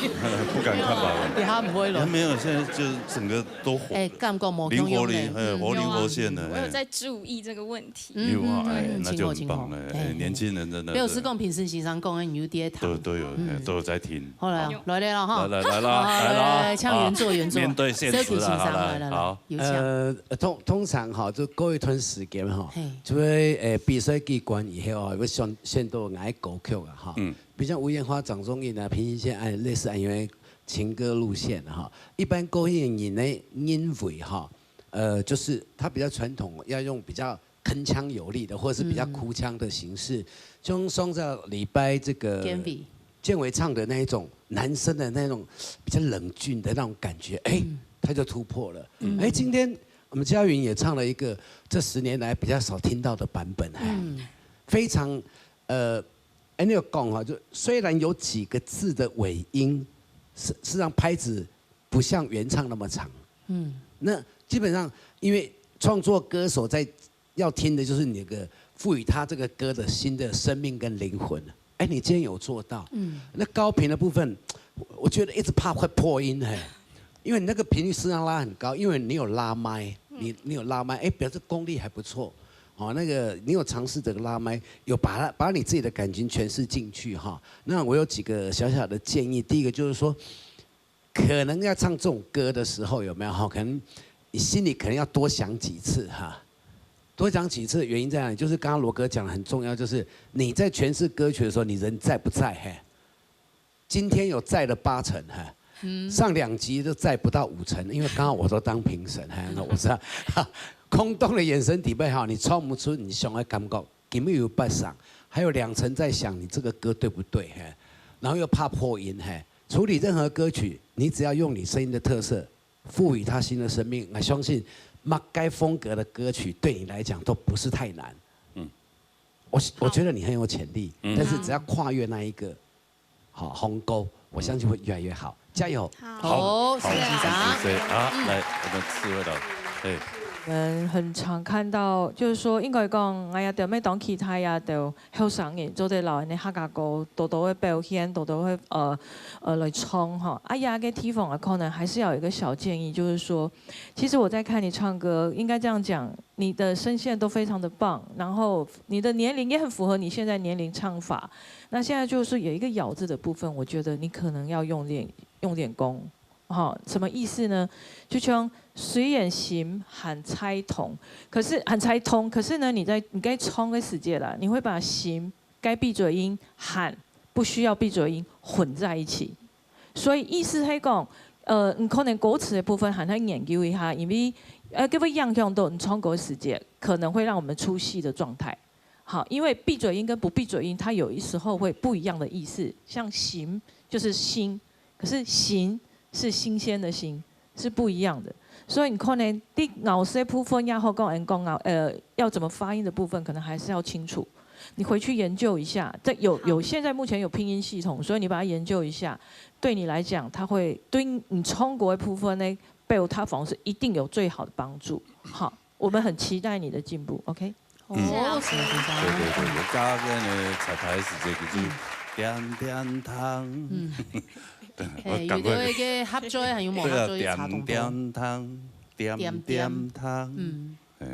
不敢看爸爸，對他不會了，沒有，現在就是整個都活，哎，感覺無共樣了，靈活靈，哎，活靈活現的，我有在注意這個問題。 有啊，哎，那就很棒了，哎，年輕人真的是。表示講評審先生講个，你有在聽。都都有，哎，都有在聽。好來，來了哈，來來來啦，來啦，來來，請原作原作，面對現實了，小鐵先生，好來，來來，好，有請。呃，通通常哈，就過一段時間哈，就會呃比賽過關以後啊，會選選到𠊎个歌曲啊哈，嗯，比如像吳彥華、張仲景啊、平行線，哎，類似啊，因為情歌路線哈，一般歌藝人呢認為哈，呃，就是他比較傳統，要用比較 鏗鏘有力的，或者是比較哭腔的形式，就像上個禮拜這個建偉唱的那一種男生的那種比較冷峻的那種感覺，哎，他就突破了。哎，今天我們嘉雲也唱了一個這十年來比較少聽到的版本，哎，非常呃，哎，你有講哈，就雖然有幾個字的尾音是是讓拍子不像原唱那麼長，嗯，那基本上因為創作歌手在 要聽的就是你這個賦予他這個歌的新的生命跟靈魂。哎，你今天有做到。嗯，那高頻的部分，我我覺得一直怕會破音嘿，因為你那個頻率事實上拉很高，因為你有拉麥，你你有拉麥，哎，表示功力還不錯。哦，那個你有嘗試這個拉麥，有把它把你自己的感情詮釋進去哈。那我有幾個小小的建議，第一個就是說， 可能要唱這種歌的時候，有沒有哈？可能你心裡可能要多想幾次哈，多想幾次的原因在哪裡？就是剛剛羅哥講的很重要，就是你在詮釋歌曲的時候，你人在不在？嘿，今天有在了八成哈，上兩集都在不到五成，因為剛好我都當評審，嘿，那我知道，哈，空洞的眼神底背哈，你唱不出你想的感覺，根本有八成，還有兩成在想你這個歌對不對？嘿，然後又怕破音，嘿，處理任何歌曲，你只要用你聲音的特色， 賦予它新的生命。我相信麼个風格的歌曲對你來講都不是太難。嗯，我我覺得你很有潛力，但是只要跨越那一個好鴻溝，我相信會越來越好。加油！好，謝謝，謝謝啊！來，我們刺蝟的，哎，我們很常看到，就是說，應該講，哎呀，點咩當期待呀，都 後生人做得摎𠊎等客家歌多多个表現，多多个呃呃來唱哈。啊，這個地方啊，可能還是要有一個小建議，就是說，其實我在看你唱歌，應該這樣講，你的聲線都非常的棒，然後你的年齡也很符合你現在年齡唱法。那現在就是有一個咬字的部分，我覺得你可能要用點用點功。 吼，什麼意思呢？就像雖然心還在痛，可是還在痛，可是呢，你在你在唱个時節啦，你會把心該閉嘴音和不需要閉嘴音混在一起。所以意思係講，呃，你可能歌詞的部分還愛研究一下，因為呃，該會影響到你唱歌時節，可能會讓我們出戲的狀態。好，因為閉嘴音跟不閉嘴音，它有一時候會不一樣的意思。像心就是心，可是形是新鮮的形，是不一樣的。所以你可能在咬字部分也好，講人講咬，呃，要怎麼發音的部分，可能還是要清楚。你回去研究一下，這有有現在目前有拼音系統，所以你把它研究一下，對你來講，它會對你唱歌的部分呢，背後它反而是一定有最好的幫助。好，我們很期待你的進步，OK？哦，是啊。是啊，是啊。對，對，對，我教該个彩排个時節，佢就點點糖。嗯。對，我趕快。嘿，有个个合作个還有無合作个差當多。對啊，點點糖，點點糖。點點糖。嗯。嘿。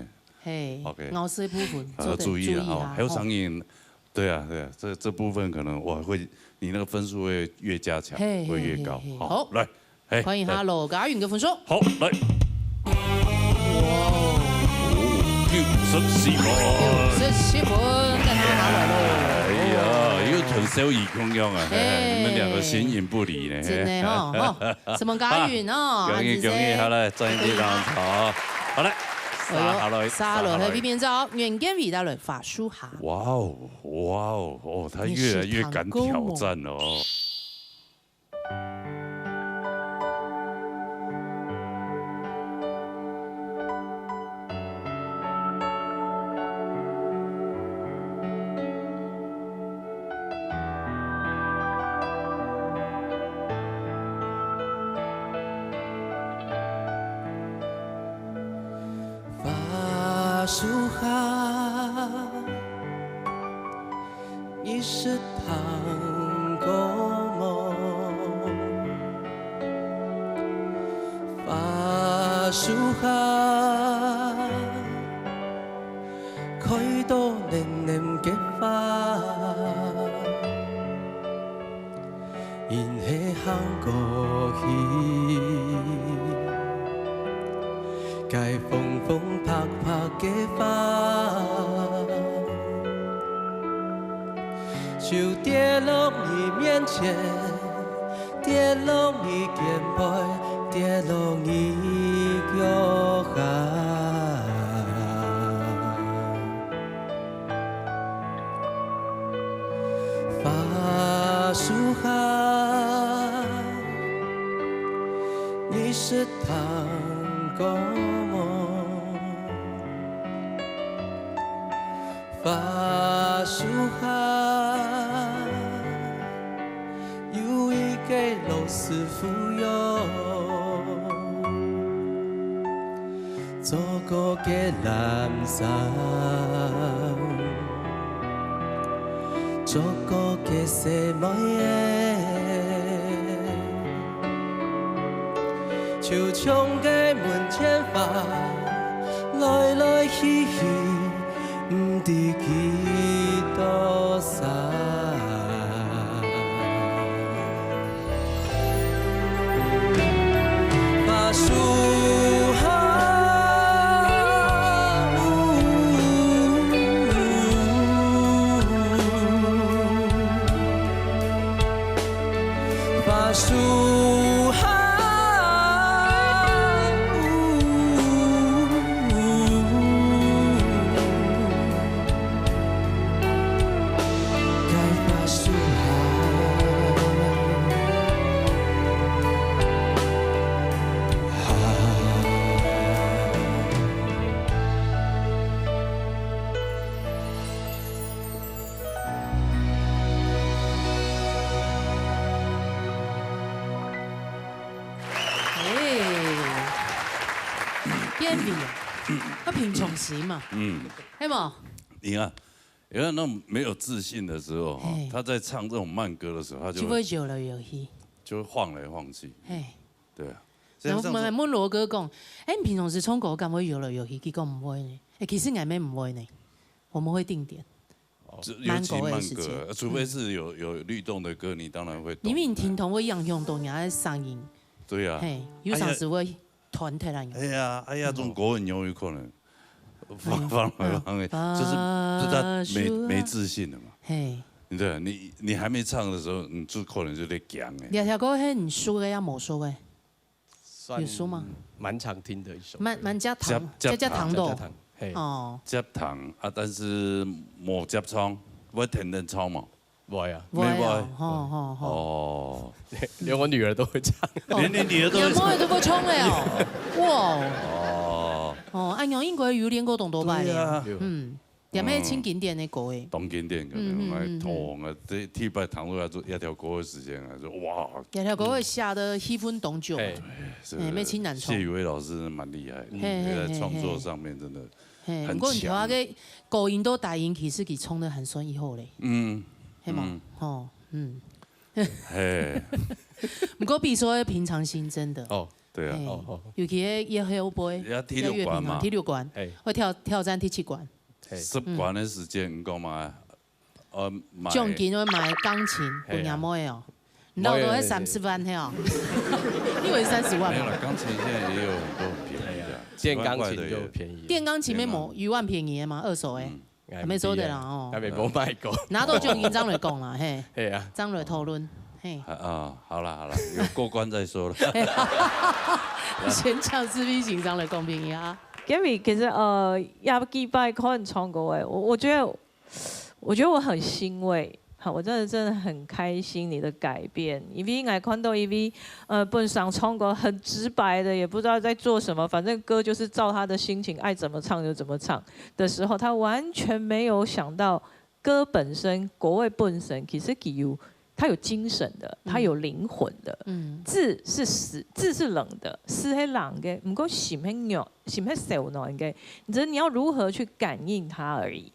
嘿，OK。咬舌部分，啊，做得注意啊，注意啊，還有聲音。吼。對啊，對啊，這，這部分可能我會，你那個分數會越加強，嘿，會越高。嘿，嘿，嘿，好，好。來。 嘿，歡迎哈羅家韻个分數。好，來。哇哦，九十四分。九十四分，跟他拿來咯。哎呀，又同小雨共樣啊，嘿，嘿。你們兩個形影不離呢。真的吼，吼，什麼家韻哦，恭喜恭喜，還是好來，再一次當好。好來，哎呦，沙哈羅，沙哈羅，沙哈羅。Happy面罩，袁建偉帶來花樹下。哇哦，哇哦，哦，他越來越敢挑戰了哦。 花樹下，你識聽過無？花樹下，開到嫩嫩个花。 人係行過去，該紅紅白白个花，就跌落你面前，跌落你肩背，跌落你腳下。 花樹下，你識聽過無？花樹下，有一個老師傅喲。 著過个藍衫，著過个細妹仔，就像該門前花，來來去去， 毋知幾多儕。花樹下，花樹下。 哎，建偉啊，他平常時嘛，嗯。係無？你看，有那種沒有自信的時候，哈，嘿。他在唱這種慢歌的時候，他就會，就會搖來搖去。就會晃來晃去。嘿。對啊。然後我們還問羅哥講：「哎，你平常時唱歌敢會搖來搖去？」佢講毋會呢。哎，其實𠊎乜毋會呢，我們會定點。 哦。這，尤其慢歌，慢歌的時間。呃，除非是有，嗯。有律動的歌，你當然會動。因為你聽筒會影響到人家的聲音。對啊。嘿，有常時會斷忒啊。哎呀，哎呀，嗯。這種歌很容易可能放，哎呀。放來放去，哎呀。就是，就是他沒，沒自信了嘛。嘿。對啊，你，你還沒唱的時候，你就可能就在講哎。這條歌係你熟个也無熟个？ 算有熟嗎？蠻常聽的一首歌。蠻，蠻食糖，食，食，食，食糖个。啊，食，食糖，嘿。哦。食糖啊，但是無接唱，會天天唱嘛？會啊。會啊，會。吼，吼，吼。哦。連我女兒都會唱。哦。連你女兒都會唱。連妹都會唱个哦。哇哦。哦。哦，恁樣應該有練過當多擺了。對啊。有。嗯。 點个盡經典个歌誒。當經典个，嗯，嗯，嗯，嗯。來，通啊，這第一擺聽到這，這條歌个時間啊，就哇。這條歌个寫个氣氛當足。嘿。是，哎，乜盡難唱。謝宇威老師蠻厲害，嗯。嘿，嘿，在創作上面真的，嘿，很強。毋過你頭下个高音到低音，其實佢衝得還算以後咧，嗯，係無？嗯。吼，嗯。嘿。毋過比賽平常心真的。哦。對啊。嘿，哦，哦。尤其係越後背，也第六關嘛。越平常，第六關，嘿。會挑，挑戰第七關。嘿。十關个時間，你講嘛，呃，買獎金會買鋼琴，嘿啊。分若妹哦。 你老多還三十萬嘿哦，你以為三十萬嗎？沒有啦，鋼琴現在也有很多很便宜的啊，電鋼琴就便宜了。幾萬塊的也。電鋼琴沒有一萬便宜的嗎？二手欸，嗯。還沒收的啦哦。還沒，還沒賣過。拿到獎金正來講啦，嘿。嘿啊。正來討論，嘿。啊，啊，好啦，好啦，有過關再說了。先搶是非行，正來講便宜啊。Gary，其實，呃，也幾擺看唱歌欸，我，我覺得 我覺得我很欣慰，好，我真的，真的很開心你的改變。因為𠊎看到一位，呃，本身唱歌很直白的，也不知道在做什麼，反正歌就是照他的心情，愛怎麼唱就怎麼唱的時候，他完全沒有想到歌本身，歌个本身，其實佢有，他有精神的，他有靈魂的。嗯。字是死，字是冷的，字係冷个，毋過心係軟，心係燒暖个。你只是你要如何去感應它而已。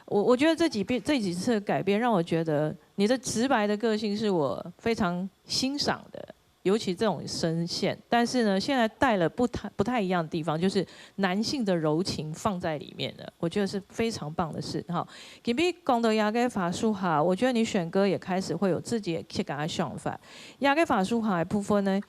我，我覺得這幾遍，這幾次的改變讓我覺得你的直白的個性是我非常欣賞的，尤其這種聲線。但是呢，現在帶了不太，不太一樣的地方，就是男性的柔情放在裡面了，我覺得是非常棒的事哈。今日講到這個法術哈，我覺得你選歌也開始會有自己的自家的想法。這個法術哈的部分呢，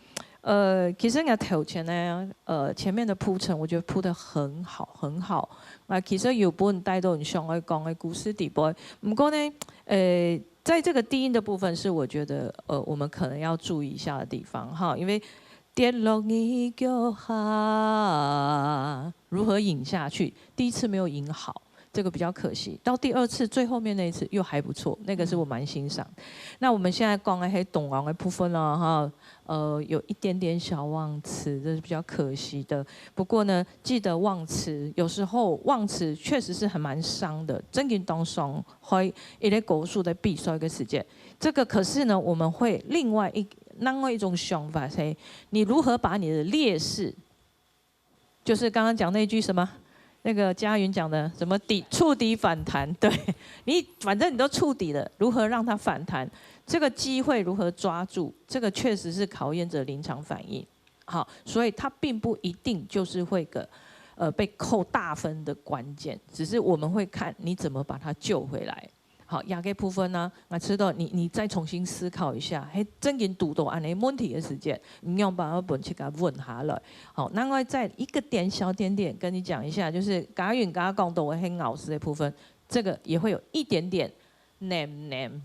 呃，其實𠊎頭前呢，呃，前面的鋪陳，我覺得鋪得很好，很好。啊，其實有分帶到你想愛講个故事底背。毋過呢，呃，在這個低音的部分是我覺得，呃，我們可能要注意一下的地方哈，因為跌落你腳下，如何引下去，第一次沒有引好， 這個比較可惜。到第二次最後面那一次又還不錯，那個是我蠻欣賞。那我們現在講个係動樂个部分了哈，呃，有一點點小忘詞，這是比較可惜的。不過呢，記得忘詞，有時候忘詞確實是很蠻傷的，真正當傷害一個歌手在比賽个時間。這個可是呢，我們會另外一，另外一種想法是，你如何把你的劣勢 就是剛剛講那句什麼，那個佳云講的什麼底，觸底反彈，對，你反正你都觸底了，如何讓它反彈？這個機會如何抓住？這個確實是考驗著臨場反應。好，所以它並不一定就是會個，呃，被扣大分的關鍵，只是我們會看你怎麼把它救回來。 好，這個部分呢，𠊎知道你，你再重新思考一下，係真正堵到恁樣問題个時節，你仰般愛分自家穩下來。好，那我再一個點小點點跟你講一下，就是佳云剛剛講到个係咬字的部分，這個也會有一點點黏黏，黏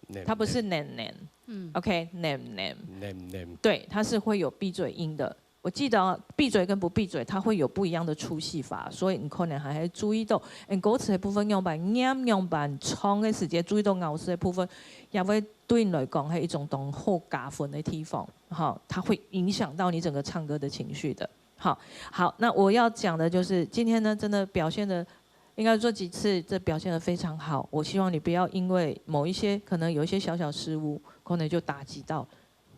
黏。它不是黏黏，嗯。OK，黏黏。黏黏。對，它是會有閉嘴音的。 我記得哦，閉嘴跟不閉嘴，它會有不一樣的粗細法，所以你可能還會注意到，嗯，歌詞的部分仰般唸仰般唱个時節，注意到咬字的部分，也會對你來講，係一種當好加分的地方，哈，它會影響到你整個唱歌的情緒的。好，好，那我要講的就是今天呢，真的表現得，應該說這幾次這表現得非常好。我希望你不要因為某一些，可能有一些小小失誤，可能就打擊到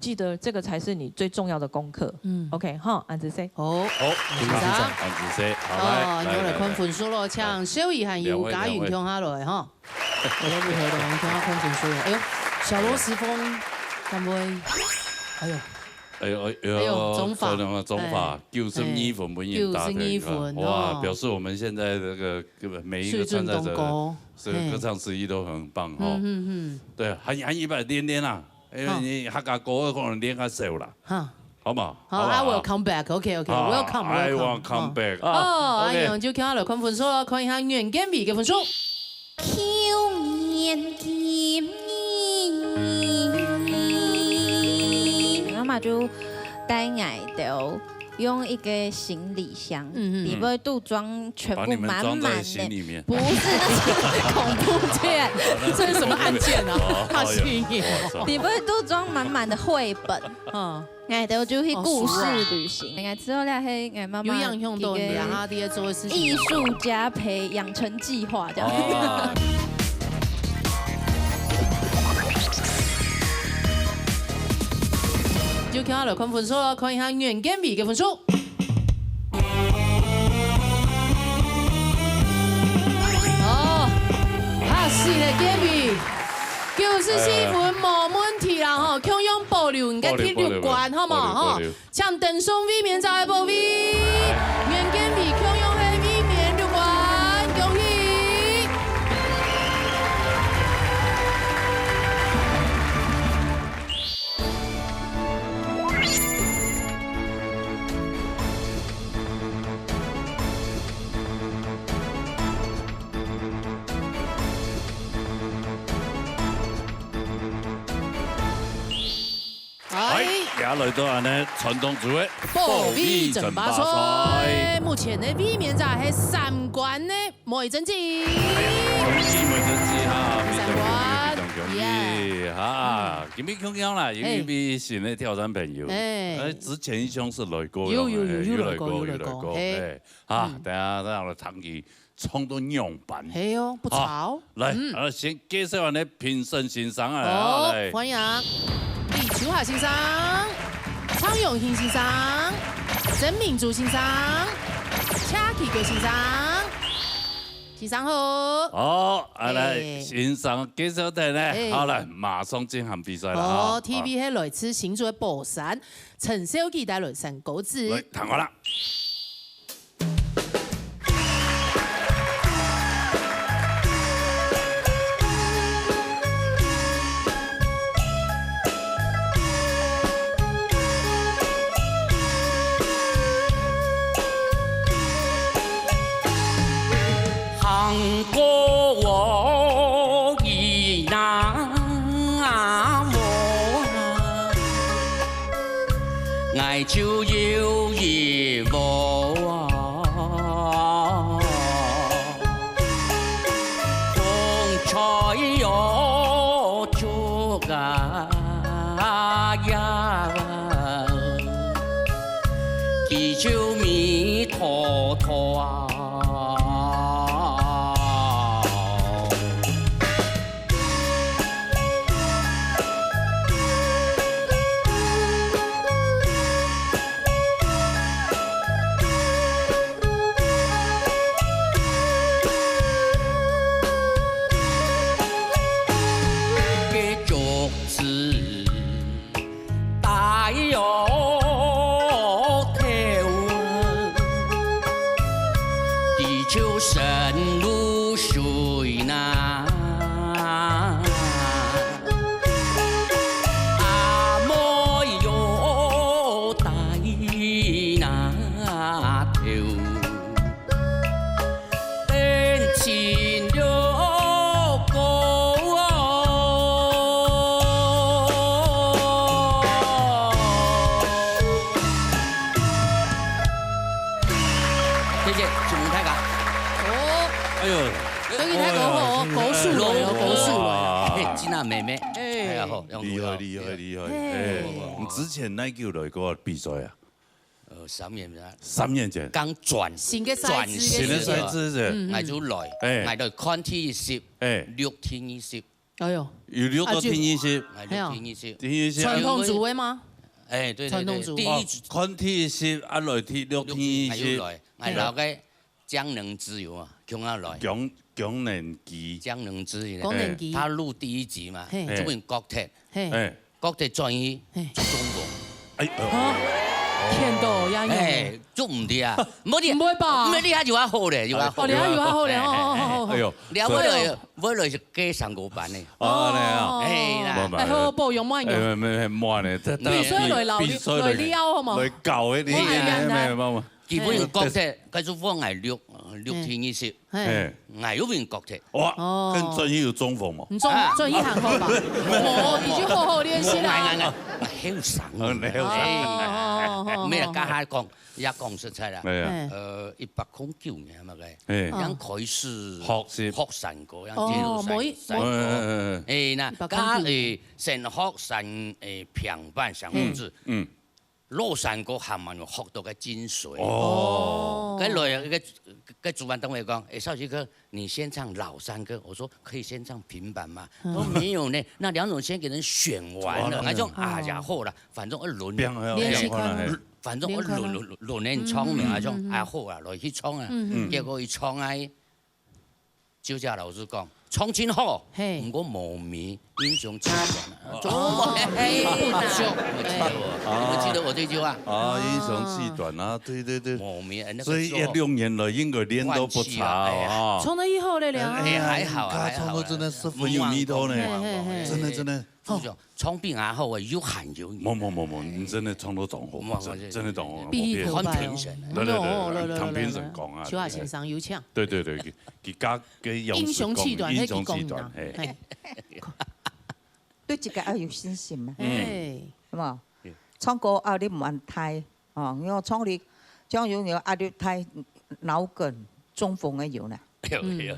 記得這個才是你最重要的功課。嗯。OK，哈，恁仔細。好，好，非常非常。恁仔細，好，來，哦，來，來，來。你來看分數咯，請小雨還有佳云共下來，哈。兩位，兩位。我都不會的，我們共下看分數了。哎呦，小羅時峰，敢會？哎呦。哎呦，哎呦，哎呦，總法。總法，哎。九十二分分人打退了。九十二分，哇，哦。表示我們現在這個，這個每一個參賽者，水準都高。這個歌唱實力都很棒，哈。嗯，嗯，嗯。對，還，還一擺練練啊。 因為你客家歌可能練較少啦，哈。好嘛？好，好不好？I will come back. OK，OK，I will come，I will come back。哦，哎呦，就看下來看分數咯，看一下阮建偉个分數。邱阮建偉。那麼就帶𠊎兜 用一個行李箱，嗯，嗯。裡背都裝全部滿滿的，把你們裝在行李面。不是，那是恐怖片，這是什麼案件啊？哦，怕虛擬哦。裡背都裝滿滿的繪本，嗯。哎，對，就去故事旅行。哦，是啊。哎，之後咧，嘿，哎，媽媽有影響到你啊，一個他爹做的事情。藝術家培養成計劃這樣。哦。 就看下來看分數咯，看一下阮建偉个分數。四个建委，九十四分無問題啦吼，共樣保留你个第六關，好無吼？請登上衛冕者个寶位，原建委共樣係衛冕六關，恭喜！ 哎，也來到恁呢傳統組个保衛爭霸賽。目前个衛冕者係三關个梅珍姐。恭喜梅珍姐哈，非常恭喜，非常恭喜哈！今日共樣啦，因為新个挑戰朋友，哎，之前一向係來過，有有有有來過有來過，哎，啊，等下等下來聽佢 唱到仰般。係哦，不錯。來，啊，先介紹下呢評審先生啊，好，來，歡迎李秋霞先生、蔡永興先生、曾明珠先生、謝啟國先生。先生好。好，啊，來，先生介紹等呢，好，來，馬上進行比賽了哈。哦，第一位係來自新竹个寶山，陳少基帶來三個字。來，聽好了。 謝謝，請問大家。哦，哎喲，恭喜大家哦，高手來了，高手來了。嘿，金娜妹妹，哎，哎呀，好，厲害，厲害，厲害，哎，你之前哪久來過比賽啊？呃，三年前。三年前。剛轉，新个賽制个時候。轉型个時候，新个賽制个時候。嗯，嗯。𠊎就來，哎。𠊎來看第一席，哎。錄第二席。哎喲。有錄到第二席。啊，就，哎，錄第二席。第二席。傳統組个嗎？哎，對，對，對，傳統組。第一組。哦，看第一席，啊，來第，錄第二席。錄第，哎，又來，哎，哎。老个 江能基有啊，共下來。江，江能基。江能基呢，江能基。他錄第一集嘛，嘿。就分人割忒，嘿。哎。割忒轉去，嘿。就中風。哎，啊，騙到呀，哎，就毋對啊，無你，毋會吧？無你還有較好咧，有較好。哦，你還有較好咧，哎，哦，哦，哦，哦。哎喲，了，所以，尾來，尾來係加三五班呢。哦，那樣。哎啦。慢慢，哎，好，保養慢用。哎，沒，沒，慢呢，這，這比賽來，比賽來，來撩好嗎？來搞的，你，哎呀，哎，沒有，沒有，沒有。 基本上割忒，該就放𠊎錄，呃，錄第二集，嘿。𠊎又分人割忒。哇，哦。跟轉去有中風無？你中，啊。轉去還好吧？哦，你就好好練習啦。𠊎後生。哦，你後生。哎，哦，哦，哦，哦。沒有，剛才講，也講實在啦。哎呀。哎。呃，一百空九年那個，哎。剛開始學習。學山歌，要接觸山，哦，沒，山歌。哎，哎，哎，哎。哎，那，一百空九年。剛，哎，先學山，哎，平板，想法子。嗯，嗯。 老山歌還蠻有學到个精髓。哦。該來，該，該主辦單位講：「哎，少奇哥，你先唱老山歌。」我說：「可以先唱平板嗎？」他說：「沒有呢，那兩種先給人選完了。」哦，那種，哎呀，好了，反正我輪，變化，練習看。變化了，嘿。反正我輪，輪，輪，輪人唱嘛，嗯，嗯，嗯，嗯。啊，種，哎，好啊，落去唱啊。嗯，嗯。結果一唱啊， 就像老師講，唱真好，嘿。毋過無味，英雄氣短啊。哦，嘿，不足。有沒有記得我？有沒有記得我這句話？啊，英雄氣短啊，對對對。無味，哎，那個時候所以一六年了，應該練到不差哦，哈。唱到以後了了。哎，還好啊，還好啊。他唱到真的十分有味道呢，嘿嘿嘿。真的真的。不錯，唱比較好啊，有喊有影。無無無無，你真的唱到當好，無無真真的當好，比頭擺哦。無騙。很評審啊。對對對，來來來來來，評評審講啊。秋華先生有請。對對對，佢佢家个樣式講，英雄氣短，英雄氣短，嘿。嘿。對自家愛有信心嘛，嗯。嘿。係無？唱歌壓力毋會大，哦，因為唱力，像有有壓力大，腦梗、中風个有呢。有有有有。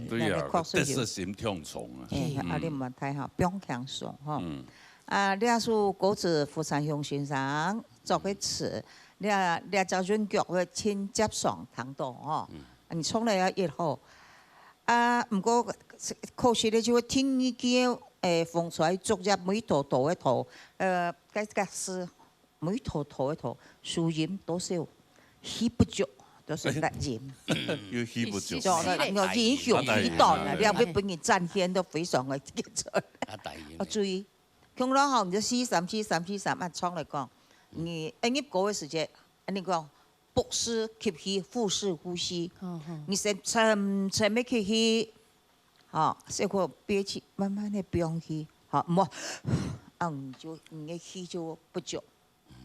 對啊，那個確實有。得失心忒重啊。哎，壓力毋會大哈，放輕鬆哈。嗯。啊，這首歌詞胡山雄先生作个詞，這這隻韻腳會盡接上聽到吼。嗯。你唱了也越好。 啊，毋過可惜个就係第二句，誒，風吹竹葉，梅桃桃个桃，呃，該該係梅桃桃个桃，書音多少氣不足，都係達音。有氣不足。就那個英雄氣短啊，啊，達音。你要分人展現都非常个傑出。啊，達音。啊，注意，共樣吼，你就四三四三四三，按唱來講，你，誒，入歌个時節，按呢講， 腹式吸氣，腹式呼吸。好，好。你先深深个吸氣，吼，小可憋氣，慢慢个放氣，吼，毋好，啊，你就，你个氣就不足。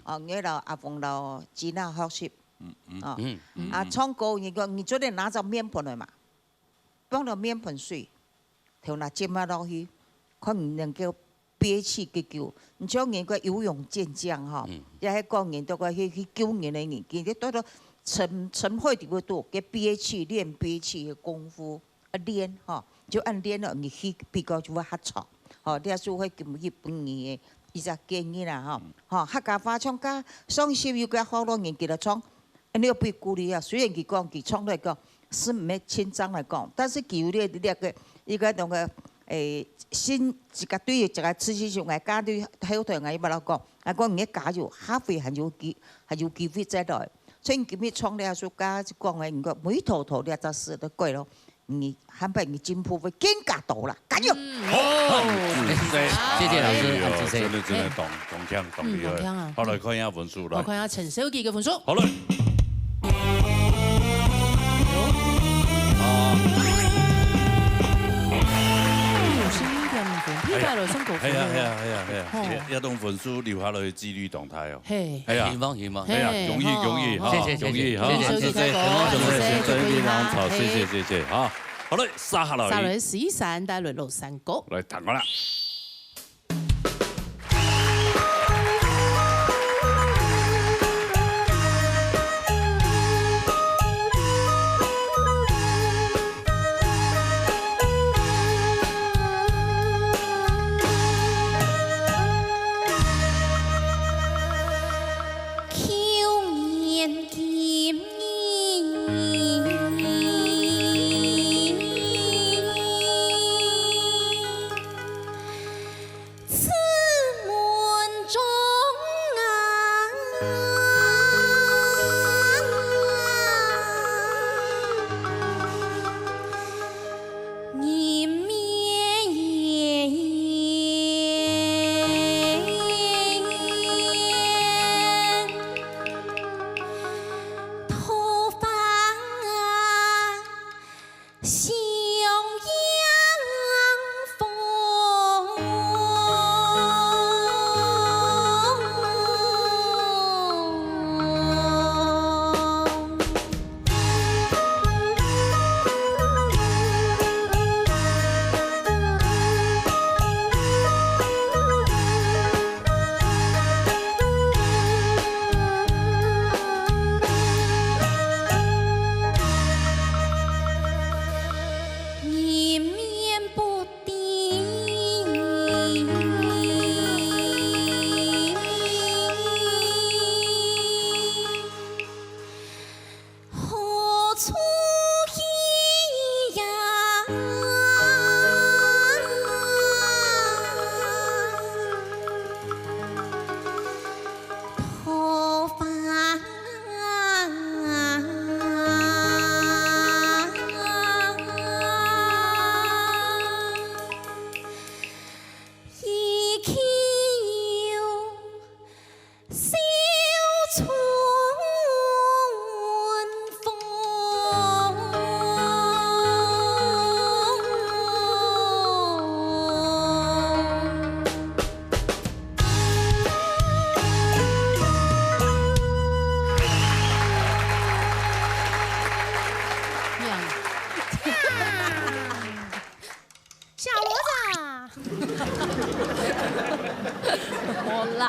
哦，你愛摎阿峰摎Gina學習。嗯，嗯。哦。嗯，嗯，啊，嗯。唱歌，你講，你做得拿隻面盆來嘛？ 放到面盆水，頭那浸下落去，看你能夠憋氣幾久。你像人个游泳健將吼，嗯。也係講人都个去去救人个人，佢个到到深深海底个肚，个憋氣，練憋氣个功夫，啊，練吼，就按練了，你去比較就會較長。吼，這就係今日分你个一隻建議啦吼。嗯。吼，客家話唱歌，上次有个學老人家來唱， 你要被鼓勵啊！雖然佢講，佢從來講，係毋係清唱來講，但是佢有這這个一个那个，誒，心，自家對自家自己想个，家對後頭个，伊摎講，啊，講你加油，下回還有機，還有機會再來。所以你今日唱這首歌，就講个，你个梅桃桃這隻詩都過咯。 你下擺你進步會更加多啦，加油！嗯，好，哦。很仔細。謝謝老師，哎喲，很仔細。真的真的懂懂聽懂厲害。嗯，懂聽啊。好，來看一下分數，來。我看一下陳小姐个分數。好嘞。啊。五十一點五分，哎呀，皮帶了，上高分了。哎呀，哎呀，哎呀，哎呀，哦。這這種分數留下來的幾率當大哦。 嘿。哎呀，希望，希望。哎呀，嘿，恭喜，恭喜，吼，哈，謝謝，謝謝，恭喜，哈，謝謝，謝謝，謝謝，謝謝，謝謝，謝謝，謝謝，哈。好嘞，接下來。接下來，十一三帶來老山歌。來，聽好了。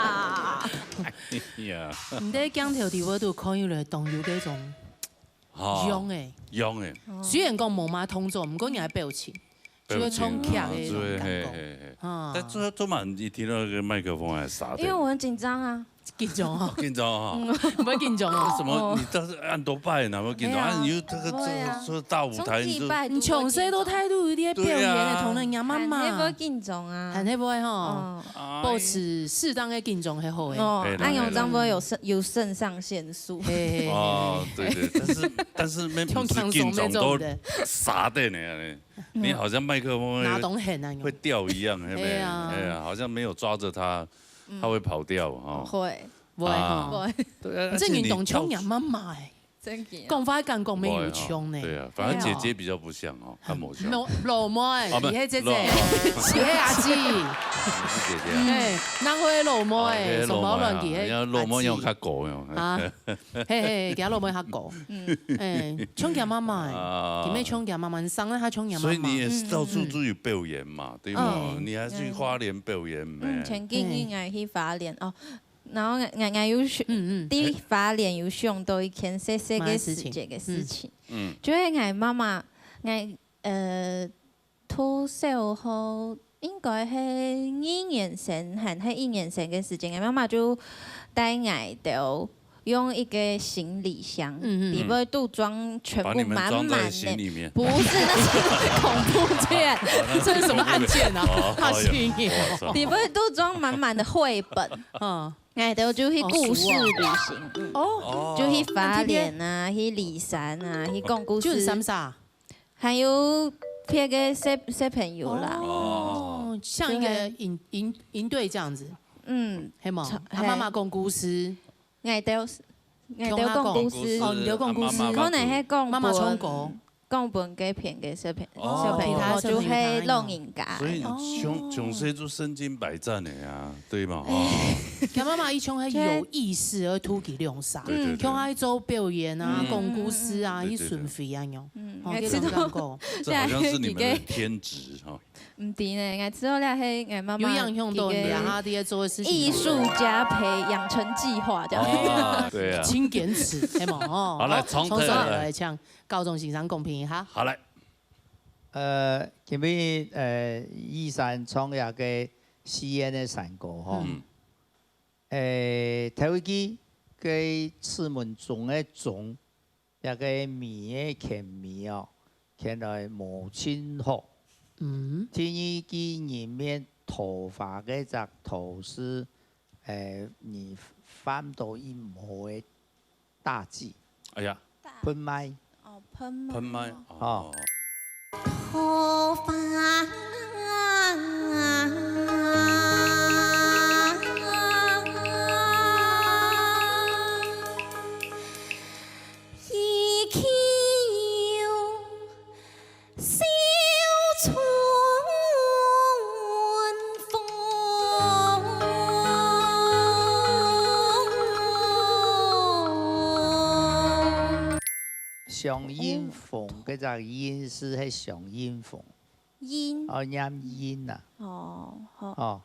啊。哎呀，你在鏡頭底下都看起來當有該種勇欸，勇欸，雖然講無麼動作，毋過你个表情，就會衝起來个那種感覺。啊，但做做嘛，你聽到那個麥克風還沙的，因為我很緊張啊。緊張哦，緊張啊，不要緊張哦。什麼？你倒是按多拜呢？不要緊張啊！你又這個這個大舞台，你就你從細到大都有在表演的，同人家媽媽，還會緊張啊，還會吼。保持適當的緊張係好的。哦，恁樣正會有腎有腎上腺素。哦，對對，但是但是那不是緊張都啥的呢？你好像麥克風拿當狠啊，會掉一樣，對不對？哎呀，好像沒有抓著它，它會跑掉哈。會，會哈。對，這運動像人媽媽哎。 真个啊。講話感覺沒有像呢。對啊，反正姐姐比較不像哦，看無像。老老妹，啊，不，你係姐姐，老是係阿姊。你是姐姐啊？哎，哪會老妹？哦，你係老妹啊，什麼亂講？你看老妹用較高喲。啊，嘿嘿，佢老妹較高。嗯，哎，像佢媽媽哎，啊，佢乜像佢媽媽，你生了佢像佢媽媽。所以你也是到處都有表演嘛，對嗎？嗯，你還去花蓮表演沒？嗯，前幾日𠊎去花蓮哦， 然後𠊎𠊎𠊎有想，嗯嗯，在花蓮有想到一件細細个時節个事情，嗯，就係𠊎媽媽，𠊎呃，讀小學應該係二年生還係一年生个時節，𠊎媽媽就帶𠊎兜用一個行李箱，嗯嗯，裡背都裝全部滿滿的，把你們裝在行李面。不是，那是恐怖片，這是什麼案件啊？哦，嚇死你哦！裡背都裝滿滿的繪本，嗯。 𠊎兜就去故事旅行，嗯，哦，就去花蓮啊，去梨山啊，去講故事。就係三儕？還有別个小小朋友啦。哦，像一個營營營隊這樣子，嗯，係無？啊，媽媽講故事，𠊎兜𠊎兜講故事，哦，你兜講故事，可能係講媽媽唱歌。 講分該片个小朋小朋友，哦，就係老人家。所以從從細就身經百戰个啊，對嘛？哦，佢媽媽一種係有意識而突起兩儕，對對對，像愛做表演啊、講故事啊、去巡迴啊樣，嗯，哦，這種感覺。這好像是你們的天職哈。毋知呢，𠊎知道了，係𠊎媽媽有影響到你啊，佢个藝術家培養成計劃這樣。哦，對啊，真堅持，係嘛？哦，好，來，從頭來唱。 教宗先生公平一下。好來，呃，今日呃，玉山唱這個西安个山歌吼，嗯，呃，頭一句个字門中个中，這個尾个牽尾哦，牽來無盡好。嗯，第二句人面桃花个隻桃字，呃，你犯到一模个 大忌。哎呀，噴麥。哦，噴麥。噴麥，哦。哦。桃花依舊 笑春风。祥雲峰，該隻雲字係祥雲峰。雲。哦，念雲啊。哦，好。哦，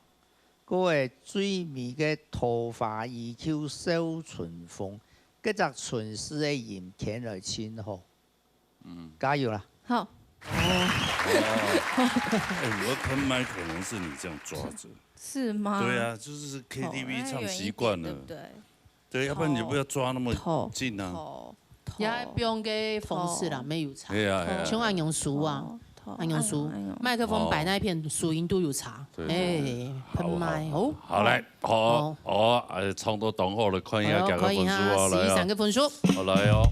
該个最尾个桃花依舊笑春風，該隻春字个音牽來盡好。 嗯，加油啦！好。哦。哎，我噴麥可能是你這樣抓著。是嗎？對啊，就是K T V唱習慣了。哦，那有一點，對不對？對，要不然你不要抓那麼近啊。頭，頭，頭。也愛用个方式啦，頭。沒有差。對啊，對啊。像恁樣輸啊，頭，頭，恁樣輸，恁樣，恁樣。麥克風擺那一片，輸贏都有差。對，對，對。哎，好，噴麥，好，哦。好，來。 好，哦。好，哎，唱到當好了，看一下，好，佢个分數哦，看一下，來哦。十一三个分數。好，來哦。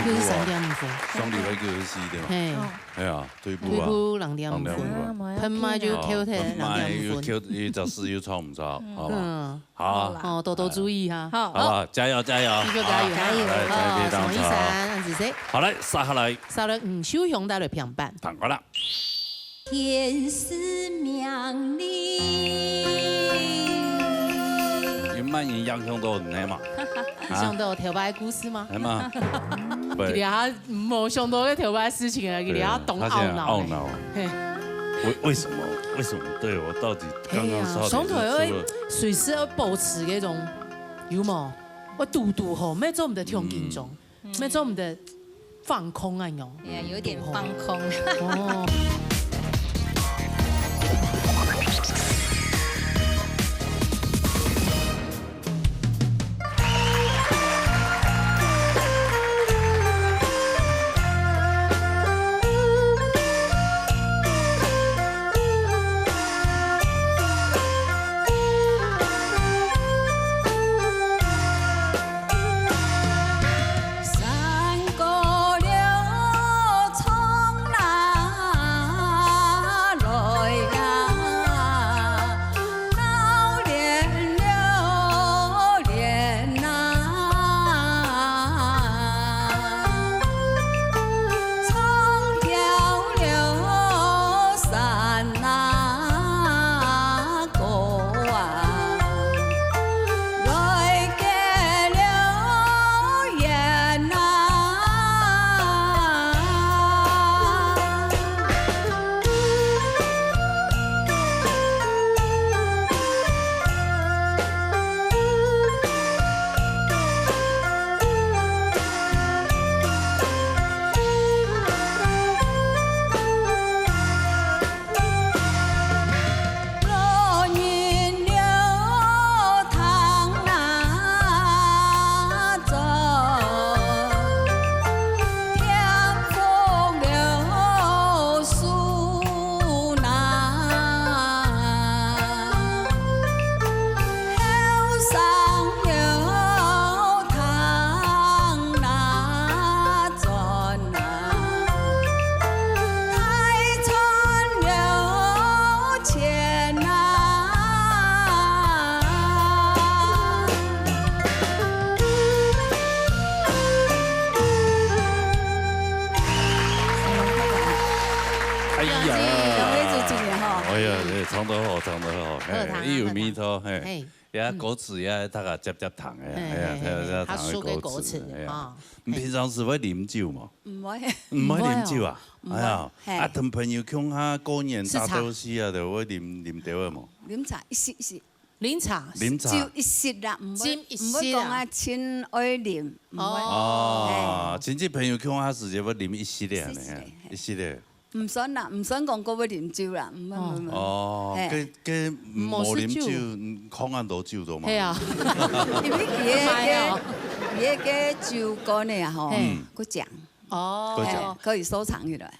又是三點五分。上禮拜九十四對吧？嘿。哦。哎呀，退步啊。退步兩點五分。兩點五分。啊，噴麥就扣忒兩點五分。哦，噴麥又扣，一隻字又唱毋著，好吧？嗯。 好啊。好啦。哦，多多注意哈。好。好不好？加油，加油。繼續加油。好，加油。好，來，再見，大家好。哦，什麼意思啊？恁仔細。好，來，接下來。接下來，吳秀雄帶來評判。聽歌啦。天時命令。有慢音影響到你嘛？你想到頭擺个故事嗎？係嘛？佢這下無想到个頭擺个事情啊，佢這下當懊惱欸。他現在懊惱。嘿。為，為什麼？為什麼？對，我到底剛剛說到底是，哎呀，上台愛隨時愛保持該種，有無？愛堵堵好，毋係做毋得忒緊張，嗯。毋係做毋得放空啊，恁樣。哎呀，有點放空。堵好。哦。哎呀，哎呀，哎呀，唱得好，唱得好，嘿，好聽啊，有味道，嘿。嘿。 呀，歌詞呀，大家接接唱个，嘿，哎呀，嘿，嘿，大家唱个歌詞，他說个歌詞，哎呀。啊。你平常時會啉酒無？毋會。毋會啉酒啊？毋會哦。哎呀，毋會，嘿。啊，同朋友共下過年打鬥敘啊，就會啉，啉兜仔無？啉茶，一息一息。啉茶。啉茶。酒一息啦，毋會，斟一息啊。毋會講啊，盡愛啉，毋會。哦。哦，嘿。親戚朋友共下時節會啉一息仔呢，一息仔，嘿。一息仔。 毋算啦，毋算講過會啉酒啦，毋會，哦。毋會，毋會。哦，嘿。該，該無啉酒，無食酒。嗯，囥恁多酒做麼个？係啊。因為佢个，買哦。佢个酒罐个啊吼，嘿。嗯。較靚。哦。較靚。嘿，可以收藏起來。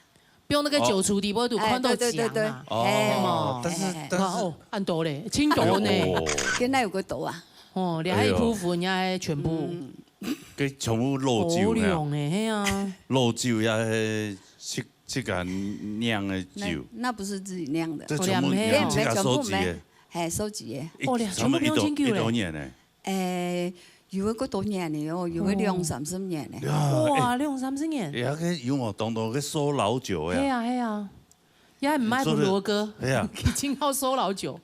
放該个酒櫥底背都看到靚啊。哎，對，對，對，對。哦，嘿。但是，嘿，嘿。但是，哇，哦，恁多咧，盡多呢。哎喲，哦。現在有幾多啊？哦，連還有一部分也全部。嗯。 該全部老酒呀。好量欸，係啊。老酒呀，係自，自家釀个酒。那，那不是自己釀的。這全部，哦，兩杯哦。你自家收集的。嘿，收集的。一，哦，兩，差不多一多，全部釀真久咧。一多年呢。欸，有的幾多年了哦，有的兩三十年了。嗯。呀，哇，欸，兩三十年。欸，該有無當多个收老酒呀？係啊，係啊。 也毋賣部落歌，係啊。已經好收老酒。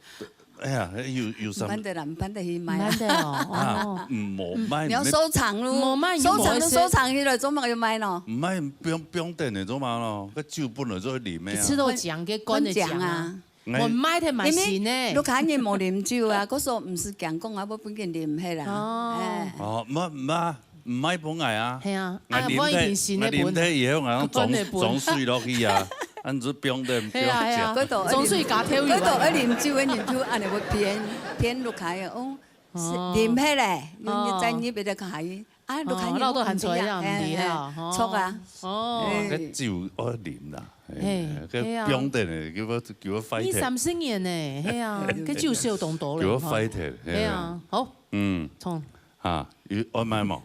哎呀，有，有啥？毋辦得啦，毋辦得去賣啦。毋辦得哦，啊，哦。嗯，無賣，你要收藏咯，無賣就無收藏就收藏起來，做麼个要賣咯？毋賣，放，放等咧，做麼个咯？該酒本來就愛啉个啊。一直都講，該罐个講啊。分，分獎啊。哎。無賣忒嘛係呢。因為屋下人無啉酒啊，該時候毋係講講啊，要分佢啉，係啦。哦。哎。哦，毋，毋啊。 毋賣分𠊎啊。係啊，啊，𠊎啉忒，𠊎啉忒以後，𠊎用裝，裝水落去啊，恁樣放等，放等。係啊，係啊，該都愛啉，裝水加調味。該都愛啉酒个人就恁樣會騙，騙屋下人，哦，哦。啉忒咧，用一隻耳鼻仔開，啊，哦，屋下人恅到喊出來啊，毋知啊，毋知啊，嘿，嘿，哦。著啊。哦。哎。該酒愛啉啦，嘿，嘿，該放等咧，叫我，叫我壞忒。二三十年呢，係啊，該酒燒當多咧，叫我壞忒，嘿。係啊，好。嗯。衝。啊，有愛買無？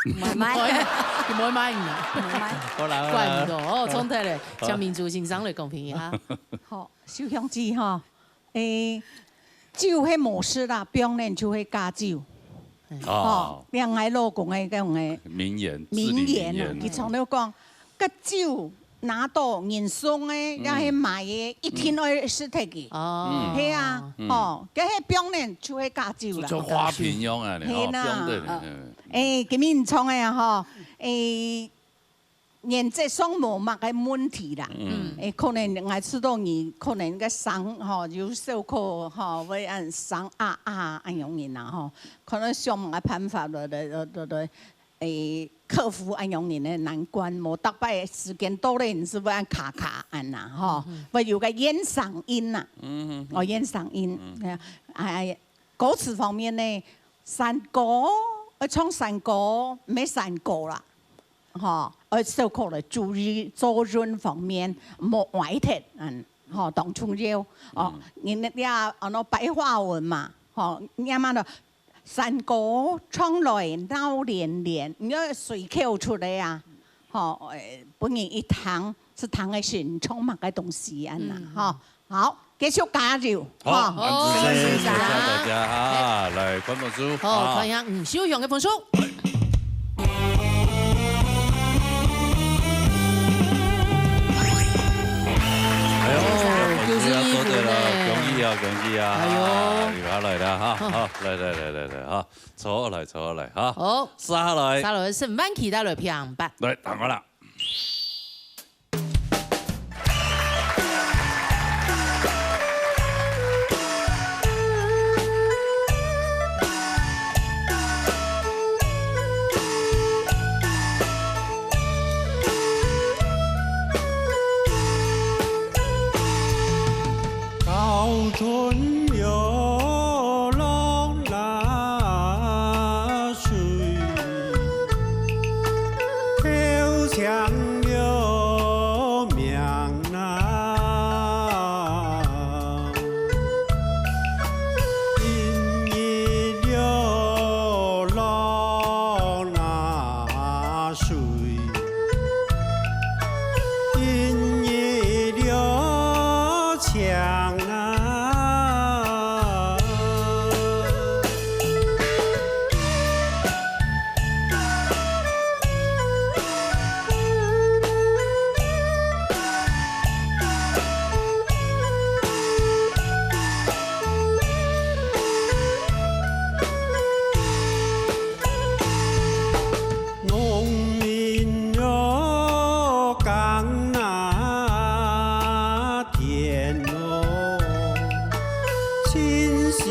毋愛買。佢毋愛買呢。毋愛買。好啦，好啦。怪毋到哦，衝突咧，好。請明珠先生來公平一下。好，秀香姐吼，欸，酒係無食啦，放等就係加酒。哦。吼，像𠊎老公个該種个名言，名言啊，至理名言。佢常常講，該酒拿到人送个，嗯。也係買个，一定愛食忒个。哦。係啊，嗯。吼，該係放等就係加酒啦。就像花瓶樣啊，你吼，係啦。放等，嗯。嗯。誒，今日唱个啊，吼，誒，原則上無麼个問題啦。嗯。誒，可能𠊎知道你可能个聲，吼，有小可，吼，會恁聲啊啊恁樣人啊，吼，可能想麼个辦法來，來，來，來，來， 誒，克服恁樣人个難關，無逐擺時間到咧，你係會恁卡卡恁啊，吼，嗯哼。會有個煙嗓音啊，嗯哼。哦，煙嗓音，嗯。哎呀，哎，歌詞方面呢，山歌，愛唱山歌，毋係山歌啦，吼，愛小可來注意做韻方面，莫歪忒，嗯，吼，當重要，哦，嗯。人家啊，安到白話文嘛，吼，你看嘛， 山歌唱來鬧連連，你愛隨口出來啊，吼，誒，分人一聽，係聽个時你唱麼个東西恁啊，嗯。吼。好，繼續加油，好，吼。恁仔細，多謝大家哈，來，看分數，好，啊。看一下吳秀雄个分數。哎喲，分數也做得了，恭喜啊，恭喜啊！哎喲。留下來了哈，好。好，來來來來來哈。 坐下來，坐下來，哈。好。坐下來。坐下來，先換其他來評判。來，等我啦。高春有落那水，秋江有明那，一日有落那水。 一日六千啊。農民喲，耕那田喲，盡心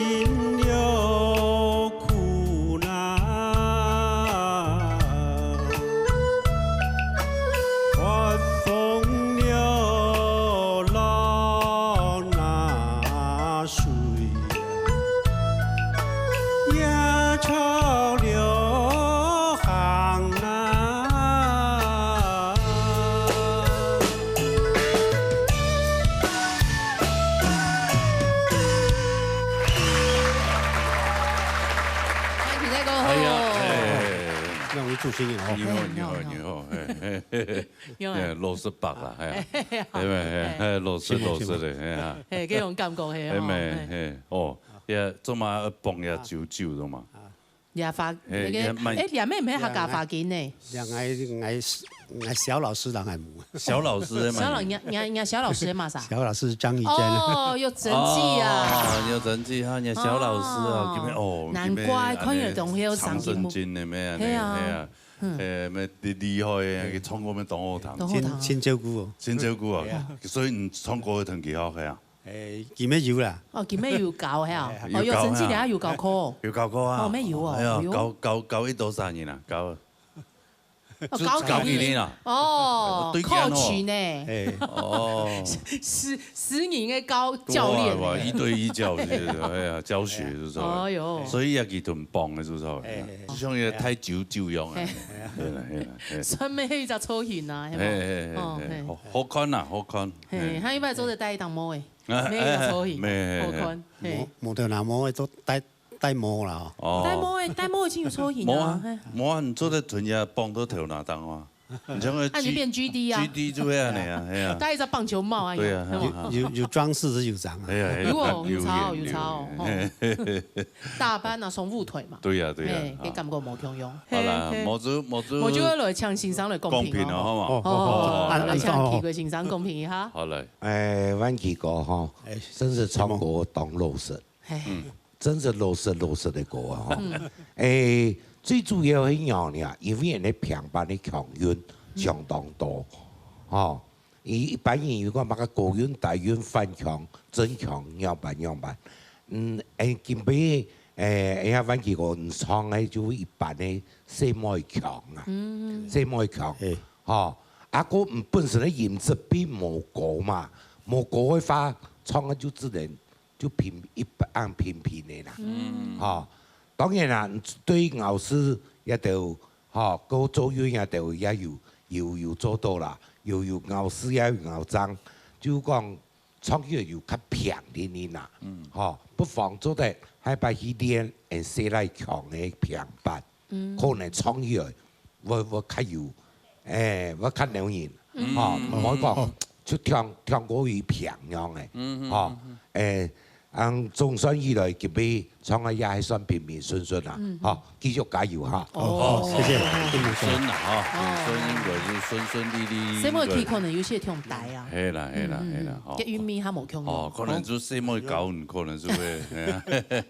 喲苦那。發瘋喲落那水， 也著了行啊。哎呀，哎，非常有自信哦。你好，你好，你好，哎，哎，哎。 有啊。哎，螺丝白啦，哎，哎，哎，哎，螺丝，螺丝的，哎呀。哎，這種感覺，嘿，哎，吼，嘿，哎。嘿，哦，也做嘛，放也久久的嘛。也發，哎，那個，也蠻，哎，兩妹妹客家話音呢？兩個，𠊎，𠊎小老師人還無。小老師的嘛。小老，人家，人家，人家小老師的嘛啥？小老師張以真。哦，有成績啊。哦，有成績哈，人家小老師啊，哦。今天，哦，難怪今天看有東西有長進步。長生筋的咩，嘿啊。嘿啊。 嗯。誒，乜厲，厲害个，佢唱歌乜當好聽。當好聽啊。真，真照顧哦。真照顧啊。係啊。所以你唱歌會同佢學个啊？誒，佢乜有啦。哦，佢乜有教係啊？誒，哦，有教啊。有成績了，有教課。有教課啊。哦，乜有哦，哎呀，哎喲。教，教，教幾多少人啊？教，哦，就教幾年啊？哦，對佢啊，coach呢？誒。哦。私，私人个教，教練呢？哇，哇，一對一教學，哎呀，教學就是。哎喲。所以也佢同幫个，就是。 哎，哎。就像一個太久久樣啊。哎。係啦，係啦，係。算咩一隻造型啊，係無？哎，哎，哎，哦，哎，嘿。好，好看啊，好看。嘿，哎。佢一般做得戴一頂帽誒，哎，沒有造型，哎，哎，哎。好看，嘿。模，模特拿帽誒，做戴，戴帽啦，哦。哦。戴帽誒，戴帽已經有造型啊，無啊，嘿。無啊，你做得同人家綁到頭那頂啊。你像个啊，你变G D啊。G D就会恁样啊，哎呀。戴一只棒球帽啊，对啊，有，哎呀。有，有装饰是有装啊。哎呀，有哦，有差哦，有差哦，有有有吼。大班啊，双舞台嘛。对呀，对呀，哎，啊。个感觉无共样。好啦，嘿，嘿。毛主，毛主，毛主要来请先生来公平哦。公平哦，好嘛。哦，哦，哦，哦，啊，来请奇怪先生公平一下。好嘞。哎，阮奇哥吼，哎，真是唱歌当老实。 嘿。嗯。真是老实老实个歌啊，吼。嗯。诶，最主要係仰呢，因為人个平板个腔韻相當多，吼。一，一般人有講麼个高韻、低韻、反腔、正腔，仰般仰般。嗯，誒，今晡日，誒，哎呀，阮奇哥毋唱个就一般个細妹腔啊，嗯。細妹腔，嘿。吼。啊，佢本身个音質並無高嘛，無高个話，唱个就自然 就平，一般平平个啦。嗯。吼，當然啦，對咬字也都，吼，高做韻也都也有，有，有做到啦，有，有咬字也有咬正，就講唱起來有較平定定啦。嗯。吼，不妨做得下擺去練，誒，細倈腔个平板。 嗯。可能唱起來會，會較有，誒，會較撩人，嗯。吼，嗯。毋好講，哦。就唱，唱過於平樣个，嗯，嗯，吼，嗯，嗯。誒，嗯，總算起來，今晡日唱个也還算平平順順啦，嗯，嗯。吼，繼續加油哈。哦，哦，謝謝，謝謝。順啦，吼，哦。順應該係順順利利，細妹腔可能有些忒大啊。係啦，係啦，嗯，嗯，係啦，嗯。吼。个韻味較無共樣。哦，可能就細妹高，可能就會，係啊。係啊。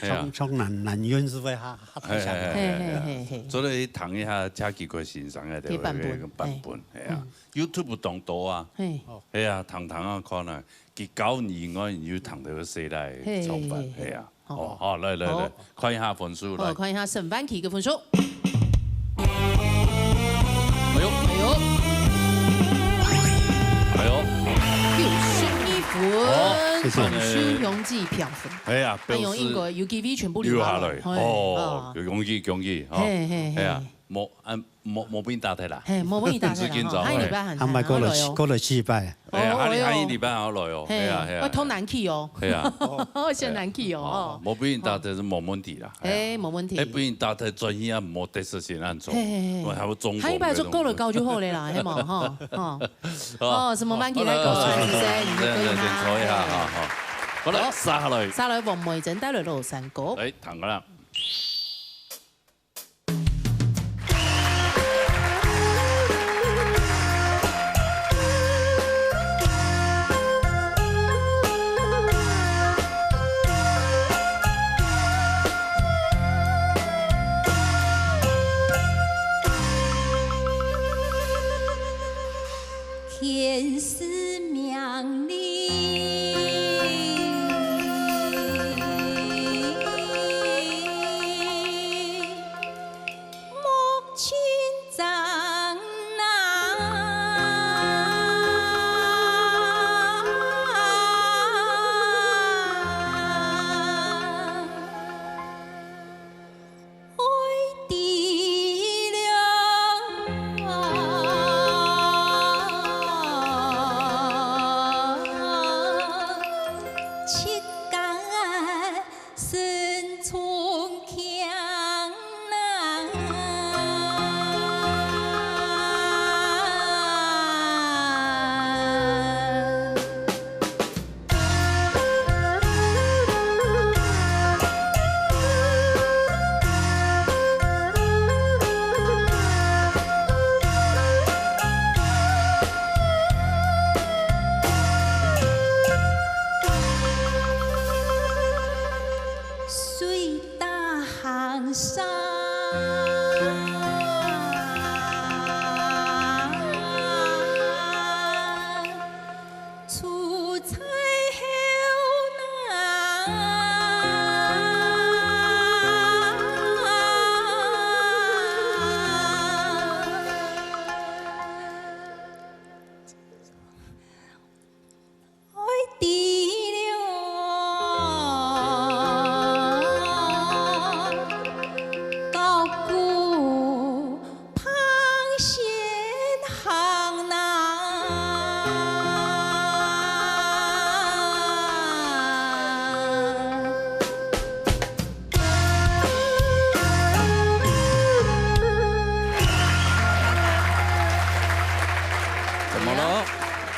唱，唱男，男韻係會較 嘿，嘿，嘿，嘿，嘿，嘿。做得去聽一下車吉克先生个个版本，版本，嘿。嘿啊。嗯。YouTube當多啊。嘿。嘿啊，聽聽啊，看啊，佢教你以外，你就聽到个細倈个唱法，嘿，嘿，嘿。嘿啊。好。哦，好，來，來，好。來，看一下分數，好，來。看一下沈万琪个分數。哎呦，哎呦。哎呦。九十一分，好，謝謝。分數雄起平分。哎呀，哎呦，表示應該有機會全部留下來。留下來。嘿，哦，啊。 恭喜，恭喜，吼。嘿，嘿，嘿。哎呀，無，啊，無，無分你打忒啦。嘿，無分你打忒啦，吼。毋使緊張，下禮拜還，還，還過來，還來哦。過來四擺。哎呀，下禮，哦，哎喲。下禮拜還來哦。嘿，哎呀，哎呀。會通難去哦。哎呀。先難去哦，哦，哦。無分你打忒係無問題啦。哎，哎呀。無問題。哎，分你打忒轉去啊，無得失心恁重。嘿，嘿，嘿。我還有中國下禮拜就過來搞就好了啦，嘿嘛，吼，吼。好。哦，什麼慢起來搞啊，好了，先生，你可以嗎？先坐一下，嘿。好，好。好了，好。續下來。續下來，黃梅珍帶來老山歌。來，聽个啦。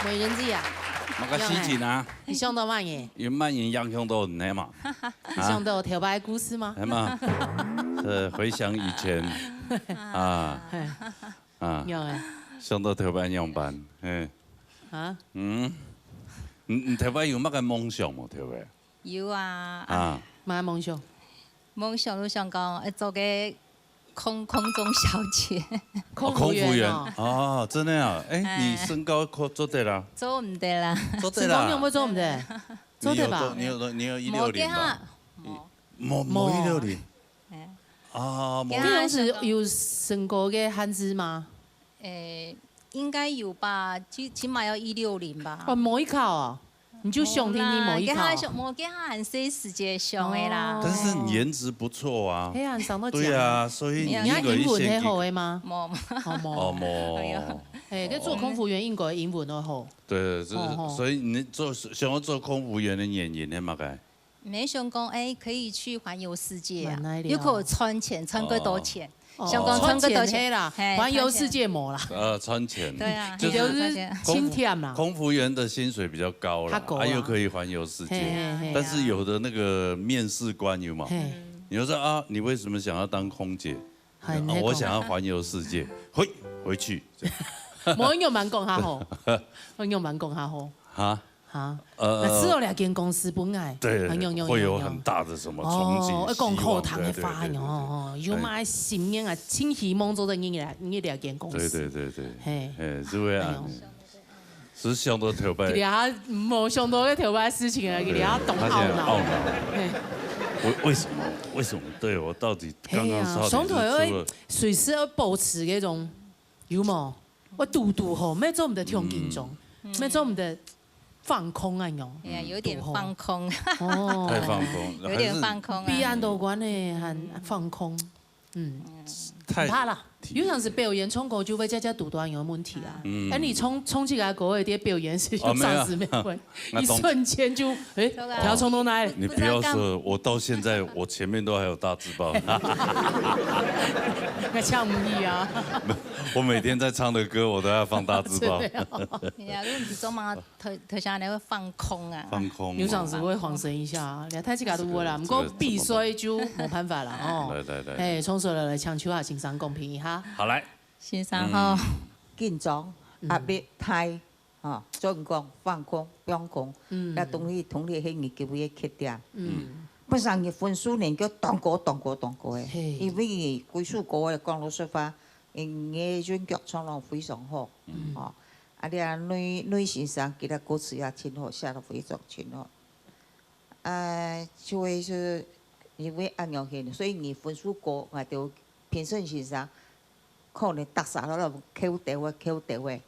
美珍姐啊，麼个事情啊？你想到麼个？有麼个影響到你个嘛？你想到頭擺个故事嗎？係嘛？呃，回想以前啊，嘿，啊，有欸。想到頭擺仰般，嘿，啊？嗯，你你頭擺有麼个夢想無？頭擺有啊，啊，麼个夢想？夢想就想講，呃，做个空空中小姐。空服員哦。哦，空服员哦，真的啊？哎，哎。你身高可做得啦？做毋得啦。做得啦。身高仰會做毋得？做得吧？你有做，你有你有一六零吧？無，無一六零。哎。啊，無。你當時有身高个限制嗎？ 誒，應該有吧，起起碼要一六零吧。哦，無依靠哦，你就想定你無依靠。無啦，該下想，無，該下還細時節想个啦。哦。但是你顏值不錯啊。嘿啊，你長得對啊，所以你應該有一些你愛英文係好个嗎？無，無。哦，無。哦，無。哎呀。哎，該做空服員應該英文愛好。對，這，哦，哦。所以你做，想要做空服員的原因係麼个？ 沒想講，哎，可以去環遊世界啊，蠻來了。又可以賺錢，賺更多錢。哦。想講賺更多錢。賺錢，嘿啦，嘿，環遊世界無啦。賺錢。呃，賺錢。對啊，就是賺錢。輕䟘啦。空服，空服员的薪水比较高啦，較高啊。啊，又可以环游世界。嘿，嘿，嘿。但是有的那个面试官有嘛，嘿。你就说啊，你为什么想要当空姐？很那个。啊，我想要环游世界，回，回去，这样。無，你慢慢讲下好。你慢慢讲下好。哈？ 哈，呃，那之後兩間公司分𠊎，對，啊，有，有，會有很大的什麼憧憬，哦，愛講好聽个話，希望，對，對，對，對。哦，哦，有麼个心願啊，真希望做得入來，入兩間公司。對，對，對，對。嘿。嘿，是會啊。哎喲。只是想到頭擺。佢這下無想到个頭擺个事情啊，佢這下當懊惱。他現在很懊惱。嘿。我為什麼？為什麼？對，我到底剛剛到底是做了，嘿啊，上頭愛隨時愛保持該種，有無？ 我堵堵吼，乜做毋得忒緊張，嗯。乜做毋得放空啊，喏。哎呀，有點放空。堵吼。哦。太放空，有點放空啊。還是比恁多關係還放空。嗯。太，毋怕啦，有陣時表演唱歌就會加加堵到有問題啊。嗯。哎，你衝，衝起來，各位，這表演是有哦，沒有。上司沒有。 一瞬間就，哎，對啊。調衝到哪裡？你不要說，我到現在我前面都還有大字報。該搶不贏啊。我每天在唱的歌，我都要放大字報。真的哦。哎呀，如果你做嘛，頭，頭下你會放空啊。放空。有陣時會晃神一下啊，你看大自家都會啦，這個，毋過比賽就無辦法啦，哦。來，來，來。哎，衝出來，來，請邱亞先生公平一下。好，來。先生好。嗯。緊張，嗯。壓力大， 吼，所以講放空、放空，嗯。該東西同你係你自己个缺點。嗯。不然你分數能夠當高、當高、當高个，嘿。因為你歸首歌个講老實話，你个韻腳唱了非常好，嗯。吼。啊，你啊，內，內先生佢个歌詞也真好，寫得非常真好。 啊，就會係因為恁樣形，所以你分數高，𠊎兜評審先生可能逐儕都摎扣兜仔，扣兜仔。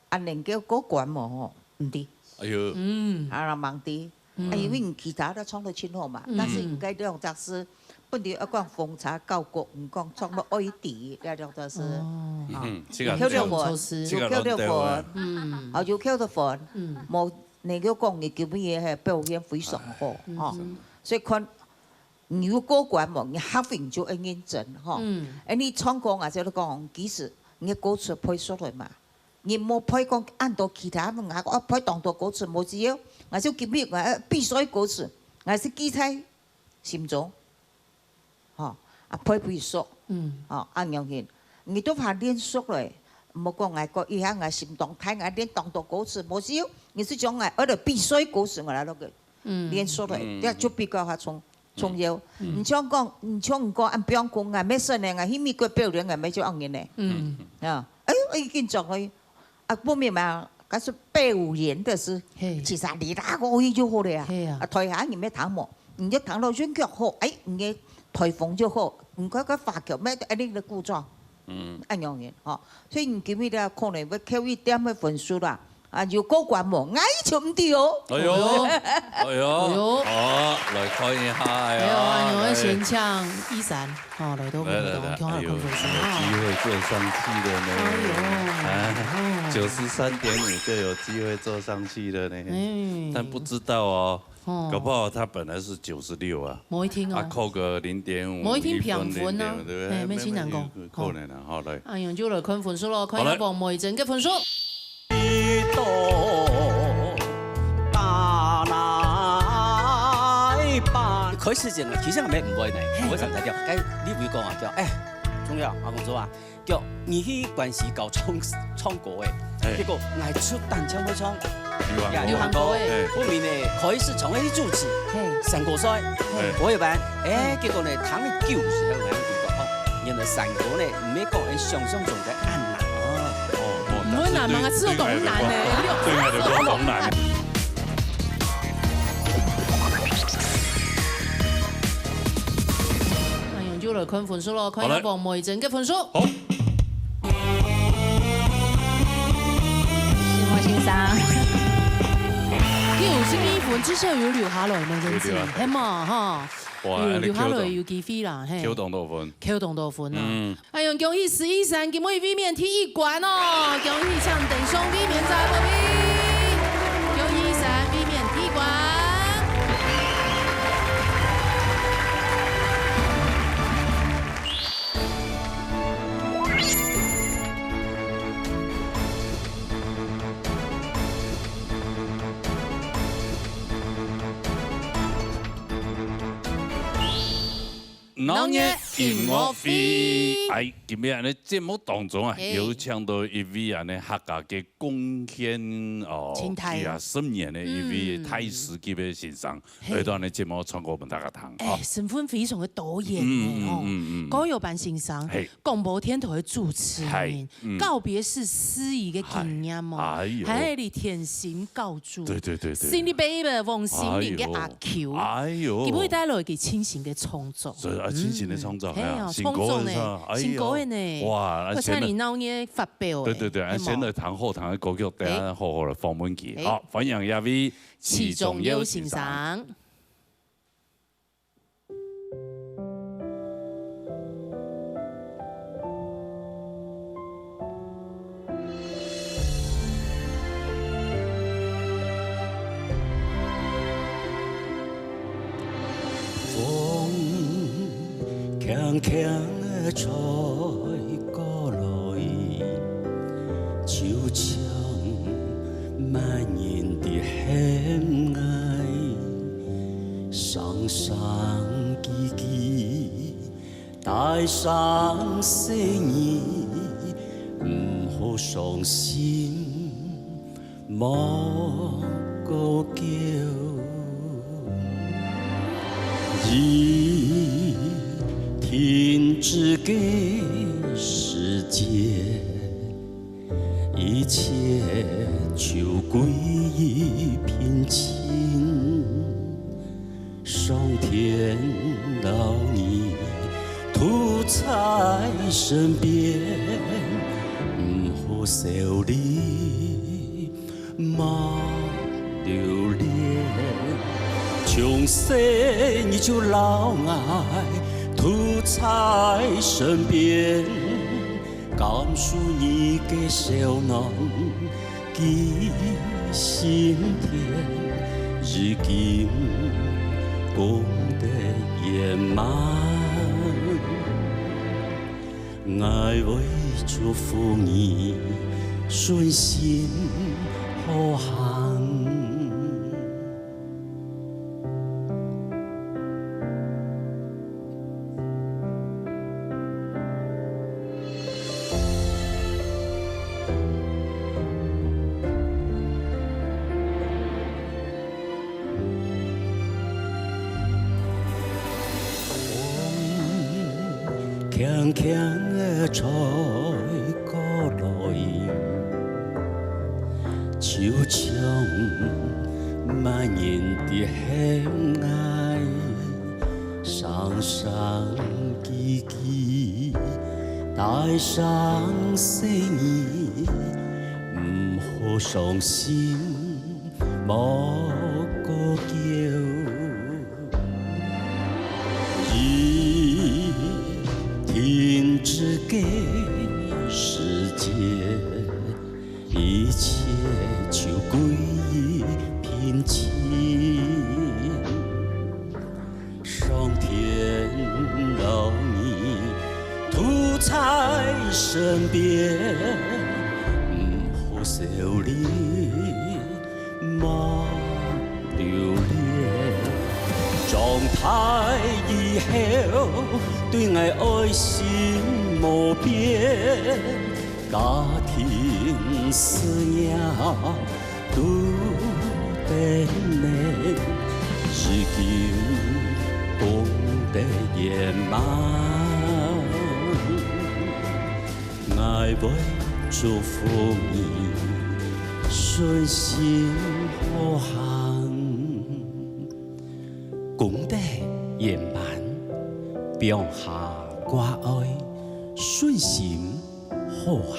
啊，能夠過關無吼？毋知。哎喲。嗯。啊，毋知。嗯。啊，因為你其他都唱得真好嘛，嗯。但是你該兩隻字，本來愛講紅茶交割，毋講唱到愛知，該兩隻字。哦。啊，嗯，這個有扣著分，這個有扣著分。嗯。啊，有扣著分。嗯。無 你就講你今晡日个表現非常好，嗯。吼。所以看你有過關無？你下回就愛認真，吼。嗯。哎，你唱歌啊，就係講，其實你个歌詞背出來嘛。你莫背講恁多其他，𠊎愛背當多歌詞，無需要。𠊎就今晡日𠊎愛比賽歌詞，𠊎係記在心中。 吼，啊，背背熟，嗯。吼，恁樣形。你都怕練熟了，莫講𠊎講一下，𠊎心當大，𠊎練當多歌詞，無事，你係將𠊎愛來比賽歌詞，𠊎來落去，嗯。練熟了，嗯。這就比較較重，重要。嗯。你像講，你像你講，恁放空，𠊎乜算呢，𠊎去美國表演，𠊎乜就恁樣呢。嗯。啊，哎喲，已經講了， 啊，不明白啊，該係背五年的事，嘿。其實你那個去就好了呀。嘿啊。啊，台下你沒聽無？你就聽到韻腳好，哎，你个台風就好，你看該華僑乜一定个故障。嗯。恁樣个，吼。所以你今日咧可能會扣一點个分數啦，啊，有過關無？𠊎就毋知哦。哎喲，哎喲，哎喲。好，來看一下，哎喲，哎喲，哎喲，來。先請醫生。 哦，來到我們的來，來，來，哎喲，空中分數哈。有機會坐上去了呢。哎喲，啊，哦。九十三點五就有機會坐上去了呢。哎。但不知道哦，哦。搞不好他本來是九十六啊，無一定哦。啊，扣個零點五，無一定平分啊。一分零點五，對不對？哎，沒聽人講。沒，沒，有可能啊，好，來。哎喲，就來看分數咯，看一下好，來。黃梅珍个分數。到打来吧。開始前啊，其實還毋會呢，嘿。我想大家，哎，你會講啊，叫，哎，鍾耀，阿公說啊，叫你去關西搞唱，唱歌誒，嘿。結果𠊎出單淨會唱流行歌。流行歌誒。嘿。後面呢，開始唱个主持，嘿。山歌賽，嘿。歌仔班，哎，結果呢，聽了久時候，𠊎就講，哦，原來山歌呢，毋係講𠊎想像中个恁難。哦，哦，毋會難嘛，但是對，係講難呢，對，對，對，對，對，對，對，對，對，對。哎喲，就來看分數咯，看一下好來。黃梅珍个分數。好。新華先生，九十一分，至少有留下來呢，真係，有留下來。係嘛，哈。哇，有留下來，恁樣扣動，有機會啦，嘿。扣動多分。扣動多分啊。嗯。 哎喲，恭喜十一三今晡日衛冕第一關哦！恭喜，請登上衛冕台，各位！恭喜十一三衛冕第一關！鬧熱音樂會。哎，今日恁樣節目當中啊，嘿。有請到一位恁樣客家个貢獻哦，真大。幾啊十年个一位大師級个先生，嗯。嘿。來到恁樣節目唱歌分大家聽，哎，哦。身份非常个多元呢，嗯，嗯，哦。嗯，嗯，嗯。歌謠班先生，嘿。廣播電台个主持人，嘿。 嗯。告別式司儀个經驗哦，哎喲。還有你甜心教主，對，對，對，對。Cindy Baby，王心凌个阿舅。哎喲。哎喲。佢會帶來佢親情个創作。所以啊，親情个創作，嗯，哎呀，嘿哦，新歌个創作呢，創作，哎喲。新歌个呢。哇，那先來，我猜你鬧熱發表誒，對，對，對，係無？先來聽好聽个歌曲，等下好好來訪問佢。嘿。好，歡迎這位徐宗佑先生。徐宗佑先生。 風輕輕吹過來，就像萬年的恨愛，傷傷悲悲，帶上細義，毋好傷心。 莫過久。一停止个時節，一切就歸於平靜。 上天摎你渡在身邊，毋好愁慮，莫留戀。從細你就摎𠊎渡在身邊， 感受你个笑容記心田，如今功德圓滿。𠊎會祝福你順心好行。 風輕輕仔吹過來，就像萬年的恨愛，傷傷悲悲，帶上細義，毋好傷心，莫過久。 一停止个時節，一切就歸於平靜。上天摎你渡在身邊，毋好愁慮，大以後，對𠊎愛心無變，家庭事業都得力，如今功德圓滿。𠊎會祝福你，順心好行。 功德圓滿，放下掛礙，順心好行。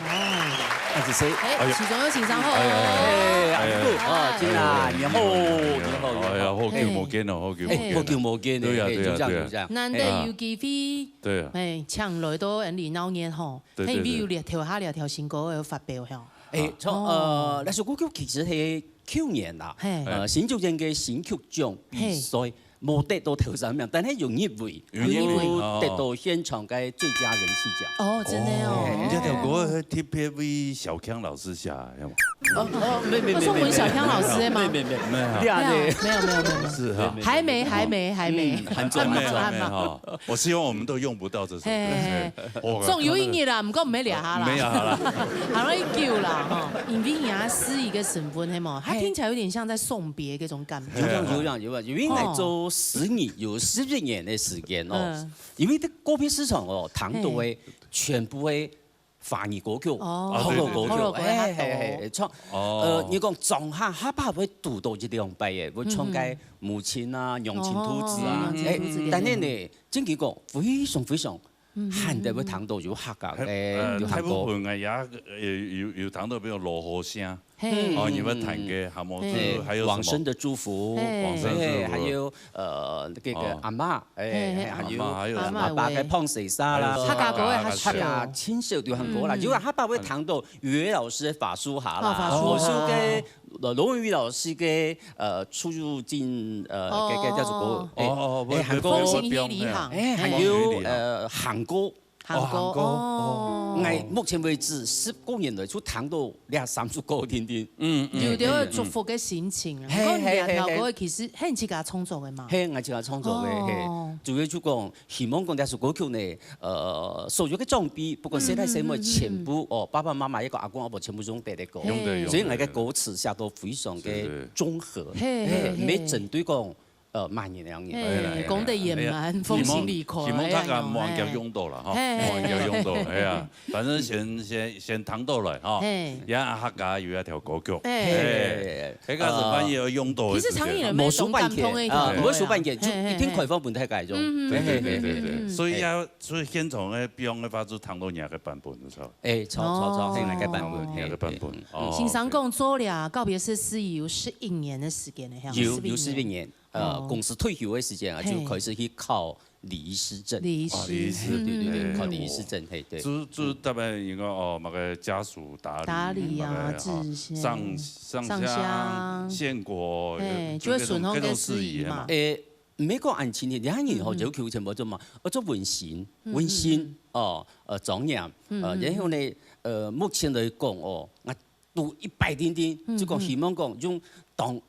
哦，啊，這些，哎，哎喲，其中有欣賞好哦。哎，啊，毋過，哦，真啊，你好，你好，你好。哎呀，好久無見了，好久無見了。哎，好久無見了，對呀，哎，對呀，就這樣，對呀。就這樣。難得有機會，哎。對呀。哎，請來到恩里鬧熱吼， 對，對，對。係因為有這條下這條新歌有發表吼。哎，哦。呃，該首歌曲其實係舊年啦，嘿。呃，新竹縣个新曲獎比賽，嘿。無得到頭三名，但係有入圍，有入圍。有得到現場个最佳人氣獎。哦，真的哦。哎，這條歌特別為小強老師寫个，係無？哦，哦，沒，沒，沒，我問小強老師的嗎？沒，沒，沒，沒有。對啊，對。沒有，沒有，沒有，沒有。是哈。還沒，還沒，還沒。嗯，還早，還沒，還沒，還沒。還沒哈。 我希望我們都用不到這首歌。嘿，嘿，嘿。哇，總有一日啦，毋過毋係這下啦。沒有啦。好了，一久啦，吼，因為人家司儀个身份，係無？他聽起來有點像在送別那種感覺。有樣，有樣，有樣，因為來做司儀有十幾年的時間哦，嗯。因為在歌曲市場哦，聽到的嘿。全部的 華語歌曲、哦，學老歌曲，學老歌，嘿，嘿，嘿，唱，哦。呃，你講上下下把會堵到一兩擺个，會唱个母親啊、娘親肚子啊，哦，娘親肚子，哎，對，對，對。但係呢，正經講，非常非常罕得會聽到有客家个，嘿，呃，有客家歌。大部分个也，呃，有，有聽到，比如老和聲，嘿。哦，你們彈个，嗯。還有，嘿。還有什麼？往生的祝福，嘿。往生的祝福。嘿，還有，呃，這個，哦。阿嬤， 哎，嘿，嘿，還有，阿嬤，還有阿嬤个，阿爸个放水沙啦，還有客家歌个較少。客家清秀就很多啦，嗯。就係客家會聽到余偉老師的法師下啦，哦，法師下。我是个，呃，羅文裕老師个，呃，出入境，呃，哦，个，个叫做國，哦，哎，哦，哦，哎，韓國，風行雨裡行，哎，還有，嘿。呃，韓國。韓國，哦，韓國，哦。哦。𠊎目前為止十過年來，就聽到這三首歌定定。嗯，嗯，有點祝福个心情啊。嗯，嗯。毋過你這條歌其實係你自家創作个嘛？嘿，嘿，嘿，嘿。 係，𠊎自家創作个，哦。嘿。主要就講，希望講這首歌曲呢，呃，所有个長輩，不管世代什麼，嗯，嗯，嗯，嗯。全部，哦，爸爸媽媽也講，阿公阿婆全部用得个歌。用得，嘿。用得。所以𠊎个歌詞寫到非常个，是，是。綜合，嘿，嘿，嘿，嘿。毋係針對講，呃，滿人个人。嘿，哎呀，哎呀，講得圓滿，哎呀，風行雨快，希望，希望大家哎呀，無人用到啦，吼，嘿，嘿，無人用到，嘿。哎呀。 反正先，先，先聽到來，吼。嘿。也客家有一條歌曲。嘿。嘿。該個是萬一要用到的時間。其實長影人無收版權，啊，無收版權，就一定開放分大家用。嗯，嗯，嗯。對，對，對，對，對。嗯。所以啊，所以現場个表演个話，就聽到你个版本，就著。哎，著，著，著，哦。係𠊎个版本，哦。你个版本，嘿，嘿。哦，先生講做了告別式司儀有十一年个時間了，嘿，有，十一年。有十一年。 呃，哦。公司退休个時間啊，嘿。就開始去考禮儀師證。禮儀師。哦，禮儀師，嗯，對，對，對，嗯，考禮儀師證，嘿，對。就，就代表應該，哦，麼个家屬打理，打理啊，麼个，哦，致謝。上，上香、上香。獻果，嘿，就係順風个司儀嘛。各種，各種司儀嘛。誒，毋係講恁親切，人家人吼，嗯，嗯。要求全部做嘛，要做問訊，嗯，問訊，嗯，嗯。哦，呃，莊嚴，嗯，呃，嗯，然後呢，嗯。呃，目前來講哦，𠊎都一擺定定，嗯，就講希望講用當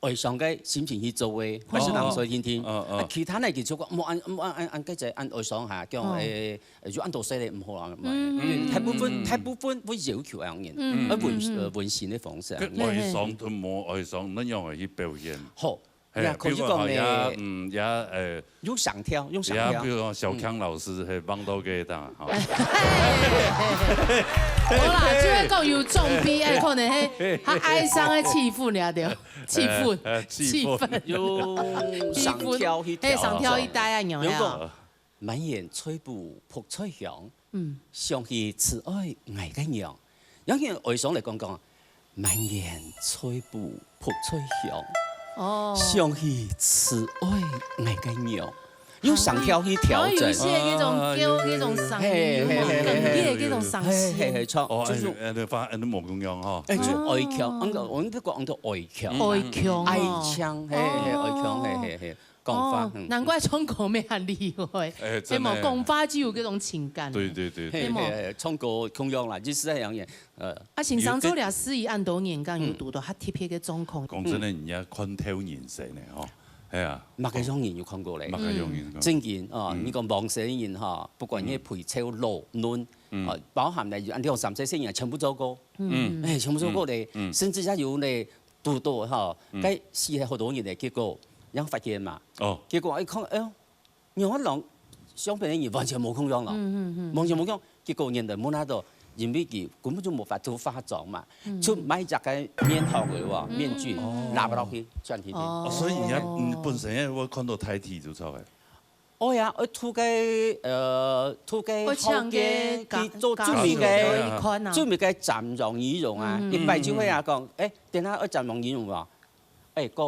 哀傷个心情去做个，哦。還係人衰定定。哦，哦。啊，其他呢，佢就講，莫恁，莫恁，恁，恁，該隻恁哀傷哈，講，哦。誒，就恁多歲咧，毋好啦，嗯。大部分，嗯。大部分會要求恁樣，嗯，啊，溫，嗯，嗯。呃，溫馨个方式恁樣。該哀傷同無哀傷，恁樣會去表現。好，嘿，呀，可以講呢。比如講，也，嗯，也，誒， 用想跳，用想跳。也比如講小強老師，嗯。嘿，幫到佢當，吼。無啦，就係講有重比，哎，可能嘿，他哀傷个氣氛了，對，氣氛，呃，呃，氣氛。氣氛。用想跳去跳。嘿，想跳一帶啊，有沒有？用講，滿園菜脯白菜香，嗯。想起慈愛𠊎个娘。 用哀傷來講講，滿園菜脯白菜香，哦。想起慈愛𠊎个娘，用想跳去調整。哦，有一些那種，啊，那種傷，嘿，嘿，嘿，嘿，嘿，那種傷心。嘿，嘿，嘿，唱，哦，就是，哎，哎，發，哎，那無共樣哈。哎，就哀腔，哦。安到，我們這個安到哀腔。哀腔哦。哀腔，嘿，嘿，哀腔，哦。嘿，嘿，嘿。講話，哦，嗯。難怪唱歌乜恁厲害，哎，真的。係無？講話就有這種情感。對，對，對，對。係無？嘿，嘿，唱歌共樣啦，就是恁樣，呃，啊，先生做了司儀恁多年，敢有堵到較特別个狀況？講真的，嗯。人家看透人生呢，吼。係啊。麼个樣人有看過咧？麼个樣人看過？正經啊，嗯。你講往生人哈，不管你肥瘦老嫩，嗯。啊，包含了有兩三十歲人全部做過。嗯。哎，全部做過咧，嗯。甚至還有呢，堵到哈，嗯。該死了好多人咧，結果，然後發現嘛。哦。結果一看，哎喲， 仰般人相片个人完全無共樣咯，嗯，嗯，嗯。完全無共樣。結果人就問下到，因為佢根本就無法度化妝嘛，嗯。就買隻个面套个哇，嗯。面具，哦。拿落去轉去。哦。哦，所以你要，你本身也會看到大體就出來。哦呀，愛塗个，呃，塗个愛穿个後个，佢做最尾个，家屬个一款啊。最尾个展容儀容啊，嗯。一擺就會啊講，欸，等下愛展容儀容無？欸，哥，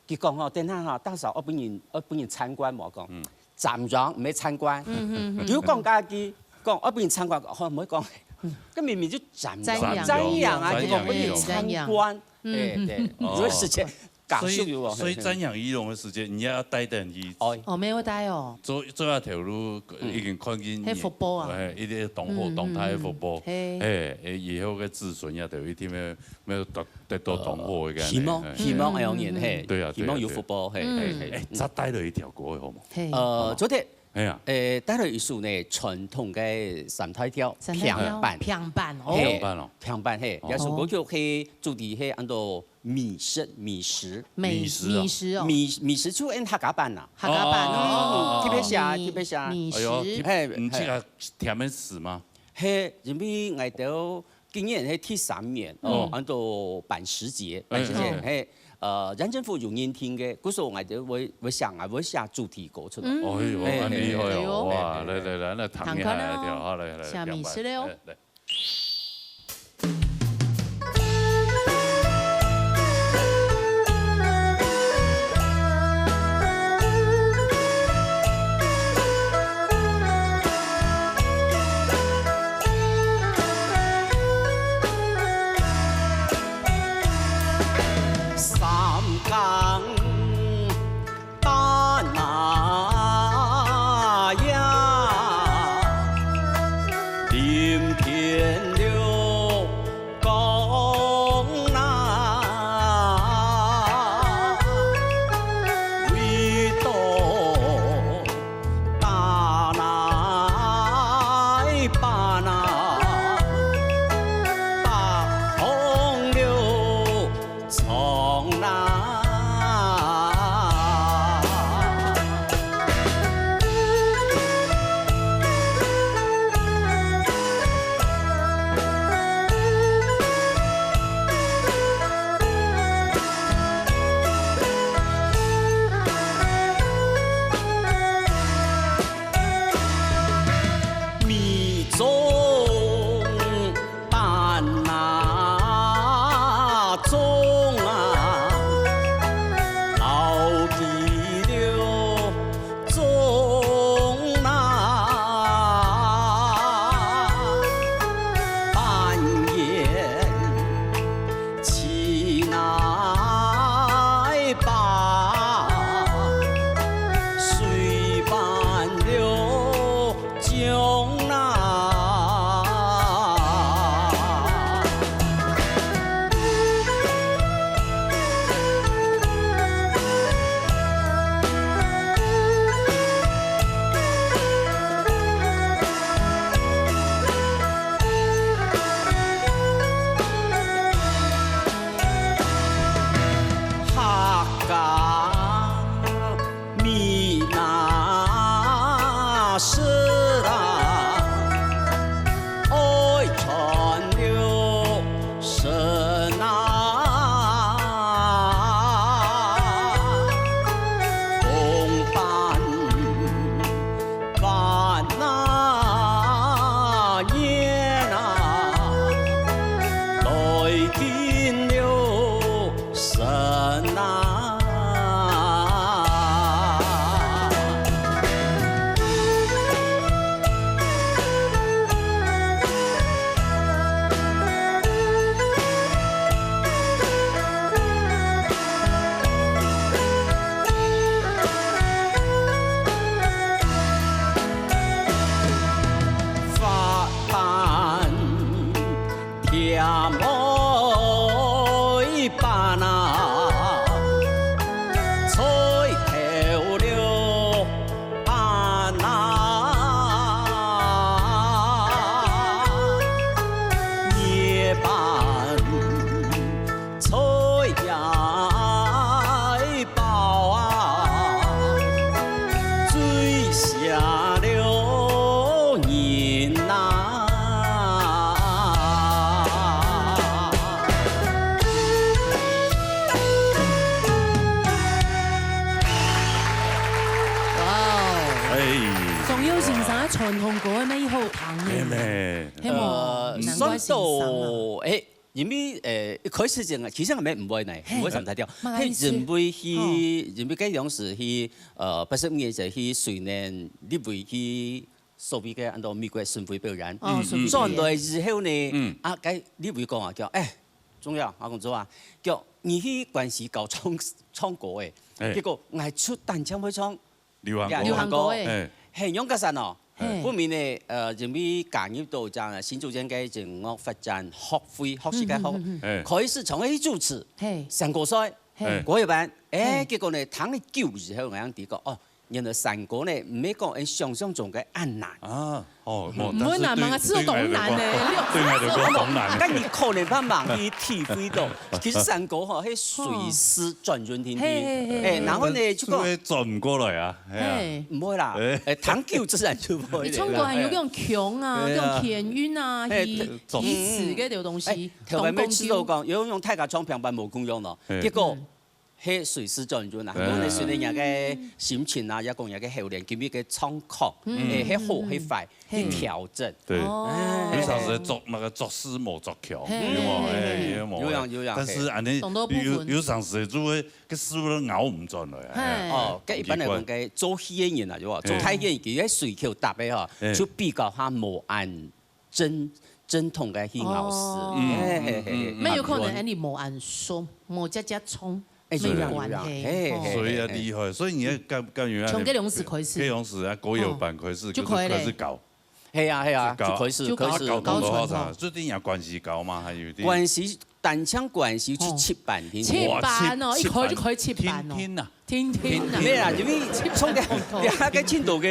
佢講吼，等下哈，大嫂愛分人，愛分人參觀無？講，嗯。 展容，毋係參觀。嗯，嗯，嗯。佢又講家己，講，愛分人參觀，吼，毋好講。該明明就展容，展揚，展揚啊，展揚，佢講分人參觀。嗯，展揚。欸，對，哦。有个時間，感受有無？所以，所以展揚儀容个時間，你也要帶等佢。哦。哦，無愛帶哦。做，做下頭路，嗯。已經看見你。該福報啊。欸，一定當好，嗯，當大个福報。嗯，嗯。嘿。欸，欸，以後个子孫也都一定要，要得，得到當好个感覺。呃，希望，嘿。希望恁樣，嘿。對啊，對啊，希望有福報，對啊。嘿，嗯。嘿，嘿。欸，再帶了一條歌，好無？嘿。呃，昨天 哎呀。欸，帶來一首呢，傳統个三大調，三大調，平板。平板，哦。嘿，平板哦。平板，嘿，哦。這首歌曲係主題係安到米食，米食。美-米食哦。米食哦。米-米食就用客家話啦。客家話哦。哦，哦，哦，哦。特別寫，米-特別寫。米食。哎喲，特-嘿，毋係啊，甜个食嗎？嘿，因為𠊎兜 今年係第三年，哦。哦，安到板食節，板食節，嗯，嗯。嘿，呃，縣政府有認定个，故所𠊎兜會，會寫，𠊎會寫主題歌出來。嗯。哎喲，嘿，恁厲害哦，嘿，嘿，哇，嘿，嘿。來，來，來，來，聽一下，聽看哦。來，聽，好，來，來，寫美食了哦。來，來。 三更打那夜，臨天六 講啊，為到打那把那，把紅柳唱那。 米中 把那種啊，老皮溜種那，半夜起那把，水半溜 將那。 米那食啦，愛穿溜身啊，紅板板那年啊，來緊溜 神啊。張耀先生个傳統歌乜好聽呢，係無？難怪先生啊。算到，欸，因為，欸，一開始正啊，其實還毋會呢，毋會想太多。係因為去，因為該當時去，呃，八十五年前去瑞典立委去所謂个安到美國巡迴表演。哦，巡迴表演。轉來之後呢，啊，該立委講啊，叫，欸，張耀，我講做啊，叫你去關西教唱，唱歌欸，結果𠊎就單淨會唱 流行歌。流行歌欸。係，仰結煞哦。分明呢，呃，因為加入到這新竹縣个音樂發展學會，學習个學，開始從去主持，山歌賽，國樂班，欸，結果呢，聽了久以後，𠊎正知講，哦，原來山歌呢，毋係講𠊎想像中个恁難。啊，哦，毋會難嘛，但是對，係當難呢，對𠊎來講，對𠊎來講當難。但你可能慢慢去體會到，其實山歌吼，係隨時轉轉停停，欸，然後呢，就講 轉毋過來啊，係啊。毋會啦，欸，彈久自然就會了。你唱歌還有該種腔啊，該種天韻啊，係，起起詞該種東西，欸，頭擺每次都講，有用大家唱平板無共樣咯，結果，係隨時轉轉啊，無論係你个心情啊，也講你个口令，今日个唱腔，欸，係好係壞，去調整。對，有常時作那個作詩無作曲，有無？欸，有無？有樣有樣，但是恁呢，有有常時就會 該思路都拗毋轉來啊。哦，該一般來講，該做戲个人啊，有無？做大戲个人，佢个隨口答个吼，就比較較無恁正正統个去拗詞。係係係，乜有可能恁呢無恁熟，無隻隻衝，係，乜有關係。係係，所以啊，厲害，所以你愛甘甘願啊，從該種時開始，該種時啊，國樂班開始，就可以了，開始搞。 係啊係啊，就開始就搞開始搞搞傳統，最近也關西搞嘛，還有點關西，單淨關西去七班聽聽。七班哦，一開就開七班哦，天天啊，天天啊，無啦，因為從該該个盡多个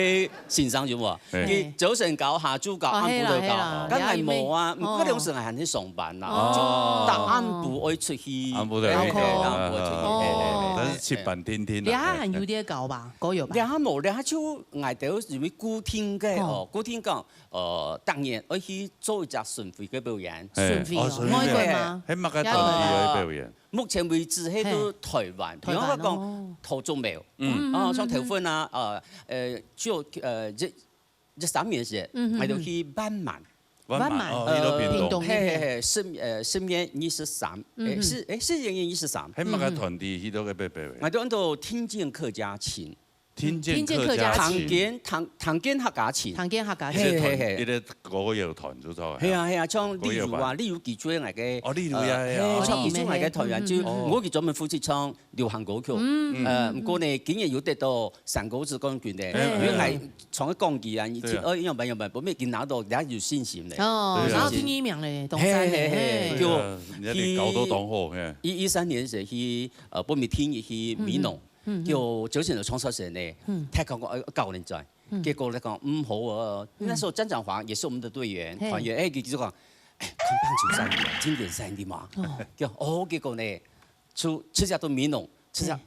先生有無？佢朝晨搞，下晝搞，暗晡都搞，當然無啊，毋過兩時還係上班啦，就大暗晡愛出去，暗晡都愛搞，暗晡愛出去，哦，但是七班天天啊，你還有在搞吧？ 歌謠吧？這下無，這下就𠊎兜因為固定个哦，固定講，呃，逐年愛去做一隻巡迴个表演。巡迴哦，巡迴表演。外國嗎？係麼个團體个表演？目前為止，係都台灣，比方講，桃竹苗，哦，像頭份啊，呃，呃，就呃，一一三年時，𠊎兜去萬巒。 萬巒，哦，去到屏東。屏東該片。係係係，十呃十月二十三，欸，十欸十月二十三。係麼个團體去到該片表演？𠊎兜安到聽見客家情。聽見客家情。聽見客家情。聽見聽見客家情。聽見客家情。係係係。一個歌謠團就做。係啊係啊，像例如啊，例如其中𠊎个，哦，例如呀，呃，呀，像其中𠊎个團員就，哦，𠊎佢專門負責唱 流行歌曲。呃，毋過呢，今年有得到山歌子冠軍呢，因為𠊎唱个講起啊，你聽，哦，樣般樣般，分明佢拿到，人家有信心呢。哦，然後第一名嘞，當讚嘞，嘿，嘿，嘿，嘿。就，人家搞到當好，嘿。一一三年時去，呃，分明第一去美濃，就朝鮮的創作者呢，他講過，呃，搞人在，結果來講，嗯，好啊，那時候詹展華也是我們的隊員，團員，哎，佢就講，哎，看棒球賽的，經典賽的嘛，就，哦，結果呢， 就直接到美濃，直接，嘿。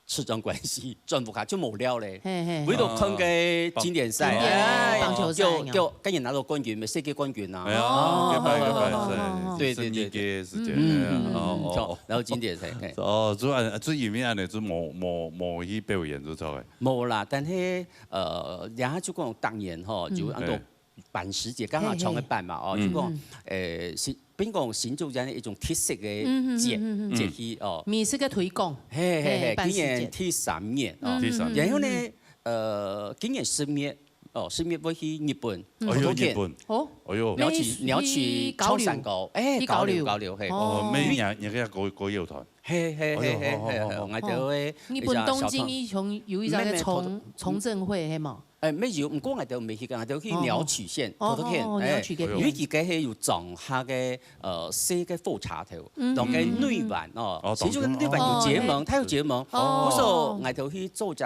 出張關西，轉屋下就無尞咧。嘿，嘿。為了看个經典賽，經典，哎，棒球賽，就，就，今年拿到冠軍，世界冠軍啊。哎呀，哦，拜拜，拜拜，哦，哦，哦。對，對，對，對。十二屆時間，嗯，嗯，嗯，哦，哦，哦。然後經典賽，嘿。哦，就恁，就因為恁樣，就無，無，無去表演，就著个。無啦，但是，呃，然後就講當年吼，就恁多，嗯。 辦時節，剛好撞个板嘛，哦，嘿。就講，嗯。呃，是，變講新竹這樣一種特色个節，嗯，嗯，嗯，嗯，嗯。節氣，哦。美食个推廣，嘿，嘿，嘿，嘿，辦時節。今年第三年，哦。嗯，第三年。然後呢，嗯。呃，今年十月，哦，十月會去日本，嗯。哎喲，福島縣。日本。哦。哎喲。鳥取，美食鳥取去交流。唱山歌，哎，去交流。交流，交流，嘿。哦，哦。每年，你个國，國樂團。 嘿，嘿，嘿，嘿，哎喲，嘿，好，好，好。嘿，𠊎兜个日本東京一場有一隻个重，重振會，嘿嘛？哎，沒有，毋過𠊎兜無去，𠊎兜去鳥取縣，哦，哦，哦，哦，哎，鳥取該片。因為佢該係有莊下个，呃，細个火車頭，嗯，當該內灣，哦，哦，其實內灣有結盟，哦，它有結盟，哦。故所𠊎兜去做隻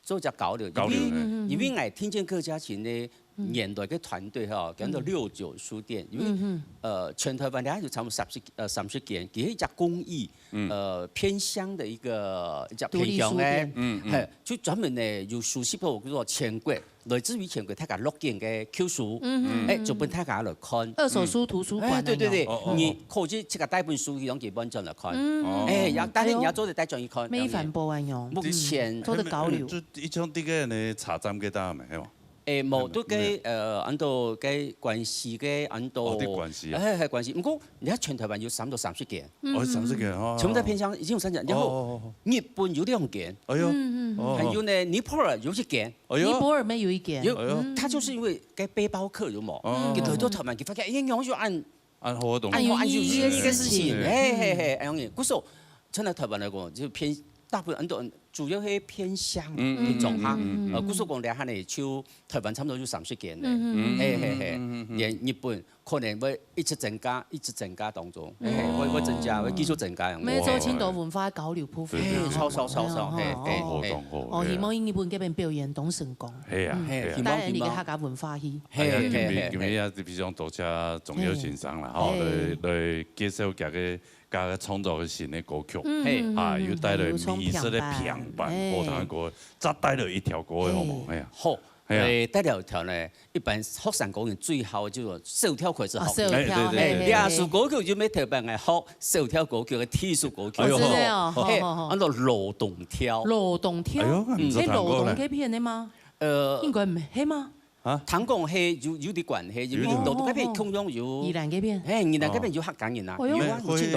做隻交流，交流，因為，嗯，嗯，嗯。因為𠊎聽見客家情个年代个團隊吼，嗯。叫做六九書店，因為，嗯，嗯。呃，全台灣大概有差不多三十，呃，三十間，佢係一隻公益，嗯。呃，偏鄉的一個，一隻偏鄉个，獨立書店。嗯，嗯。嘿，就專門呢，有收集到叫做全國，來自於全國大家錄音个舊書，嗯，嗯，嗯。哎，就分大家來看。二手書圖書館那種。哎，對，對，對，哦，哦，哦。你可以自家帶本書去，讓佢搬轉來看。嗯。哦。哎，也，但是你也做得帶轉去看，哎喲。沒環保啊，喲。目前，嗯，做得交流。就一種這個呢，車站給大家買，係嘛？誒，無，都該，呃，恁多該關西个，恁多，哦，對關西啊。哎，哎，關西。毋過，你看全台灣有三到三十間，哦，三十間，哦，全部在偏鄉，已經有三十間。然後，哦，哦，哦。日本有兩間，哎喲，嗯，嗯，嗯。哦，還有呢，尼泊爾有一間。哎喲。尼泊爾乜有一間。有，哎喲。嗯。他就是因為該背包客有無？哦。佢來到台灣，佢發現，哎，仰會恁 恁好个東西。恁有意義个事情，嘿，嘿，嘿，恁樣个。故所，像在台灣來講，就偏，大部分很多人主要係偏鄉，嗯，嗯，偏鄉下。嗯，嗯，嗯，嗯。呃，故所講了下呢，就台灣差不多有三十間呢。嗯，嗯，嗯。嘿，嘿，嘿。嗯，嗯，嗯，嗯。連日本可能會一直增加，一直增加當中，嘿，哦。會，會增加，會繼續增加，恁樣。乜做盡多文化交流部分。嘿，對，對，對。著，著，著，著，嘿，哦，嘿，哦，嘿。當好，當好，哦，嘿啊。希望日本這邊表演當成功。嘿啊，嗯，嘿啊。嘿，希望，帶來你个客家文化去。希望。哎呀，今日，嘿，嘿，嘿，今日也非常多謝鍾佑先生啦，吼，嘿。來，來介紹佢个 加个創作个新个歌曲，嗯，嘿。啊，嗯，又帶來嗯，美食个平板，有唱平板，嘿。好聽个歌，再帶來一條歌，好無？嘿。哎呀。好，嘿啊。誒，帶來一條呢，一般學生哥人最好就係小調開始學。哦，小調，哎，對，對，嘿，對，對。嘿，嘿。這首歌曲就係特別愛學小調歌曲个第一首歌曲。哎喲，真的哦，嘿，好，好，好。安到羅東調。羅東調？哎喲，毋知聽過呢。嗯。係羅東該片个嗎？呃，應該毋係嗎？ 啊？聽講係有，有兜關係，因為有兜。羅東該片共樣有。哦，哦，哦。宜蘭該片。嘿，宜蘭該片有客家人啊，哦。哎喲。有啊，有盡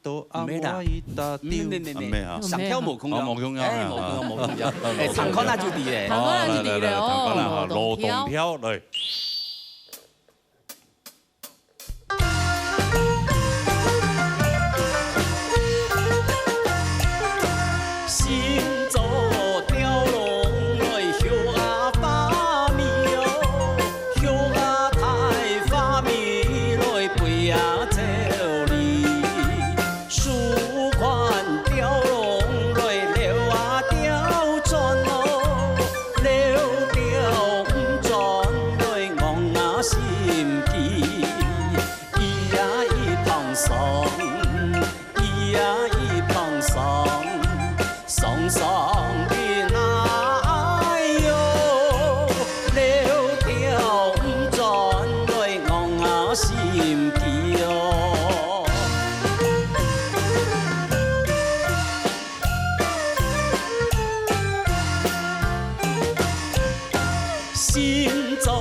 多啊。毋係啦。毋係，毋係，毋係，啊，毋係啊。聲調無共樣。哦，無共樣啊。哎，無共樣，無共樣。哎，唱看啊就知咧。唱看啊就知咧，哦，來，來，來，唱看啊，羅東調。羅東調，來。 心做鳥籠來畜啊花蜜哦，畜啊大花蜜來飛啊走哩。 手牽鳥籠來溜啊調轉哦，溜調毋轉來戇啊心機。咿呀一旁爽，咿呀一旁爽，爽爽的那哎喲，溜調毋轉來戇啊心機哦。 心中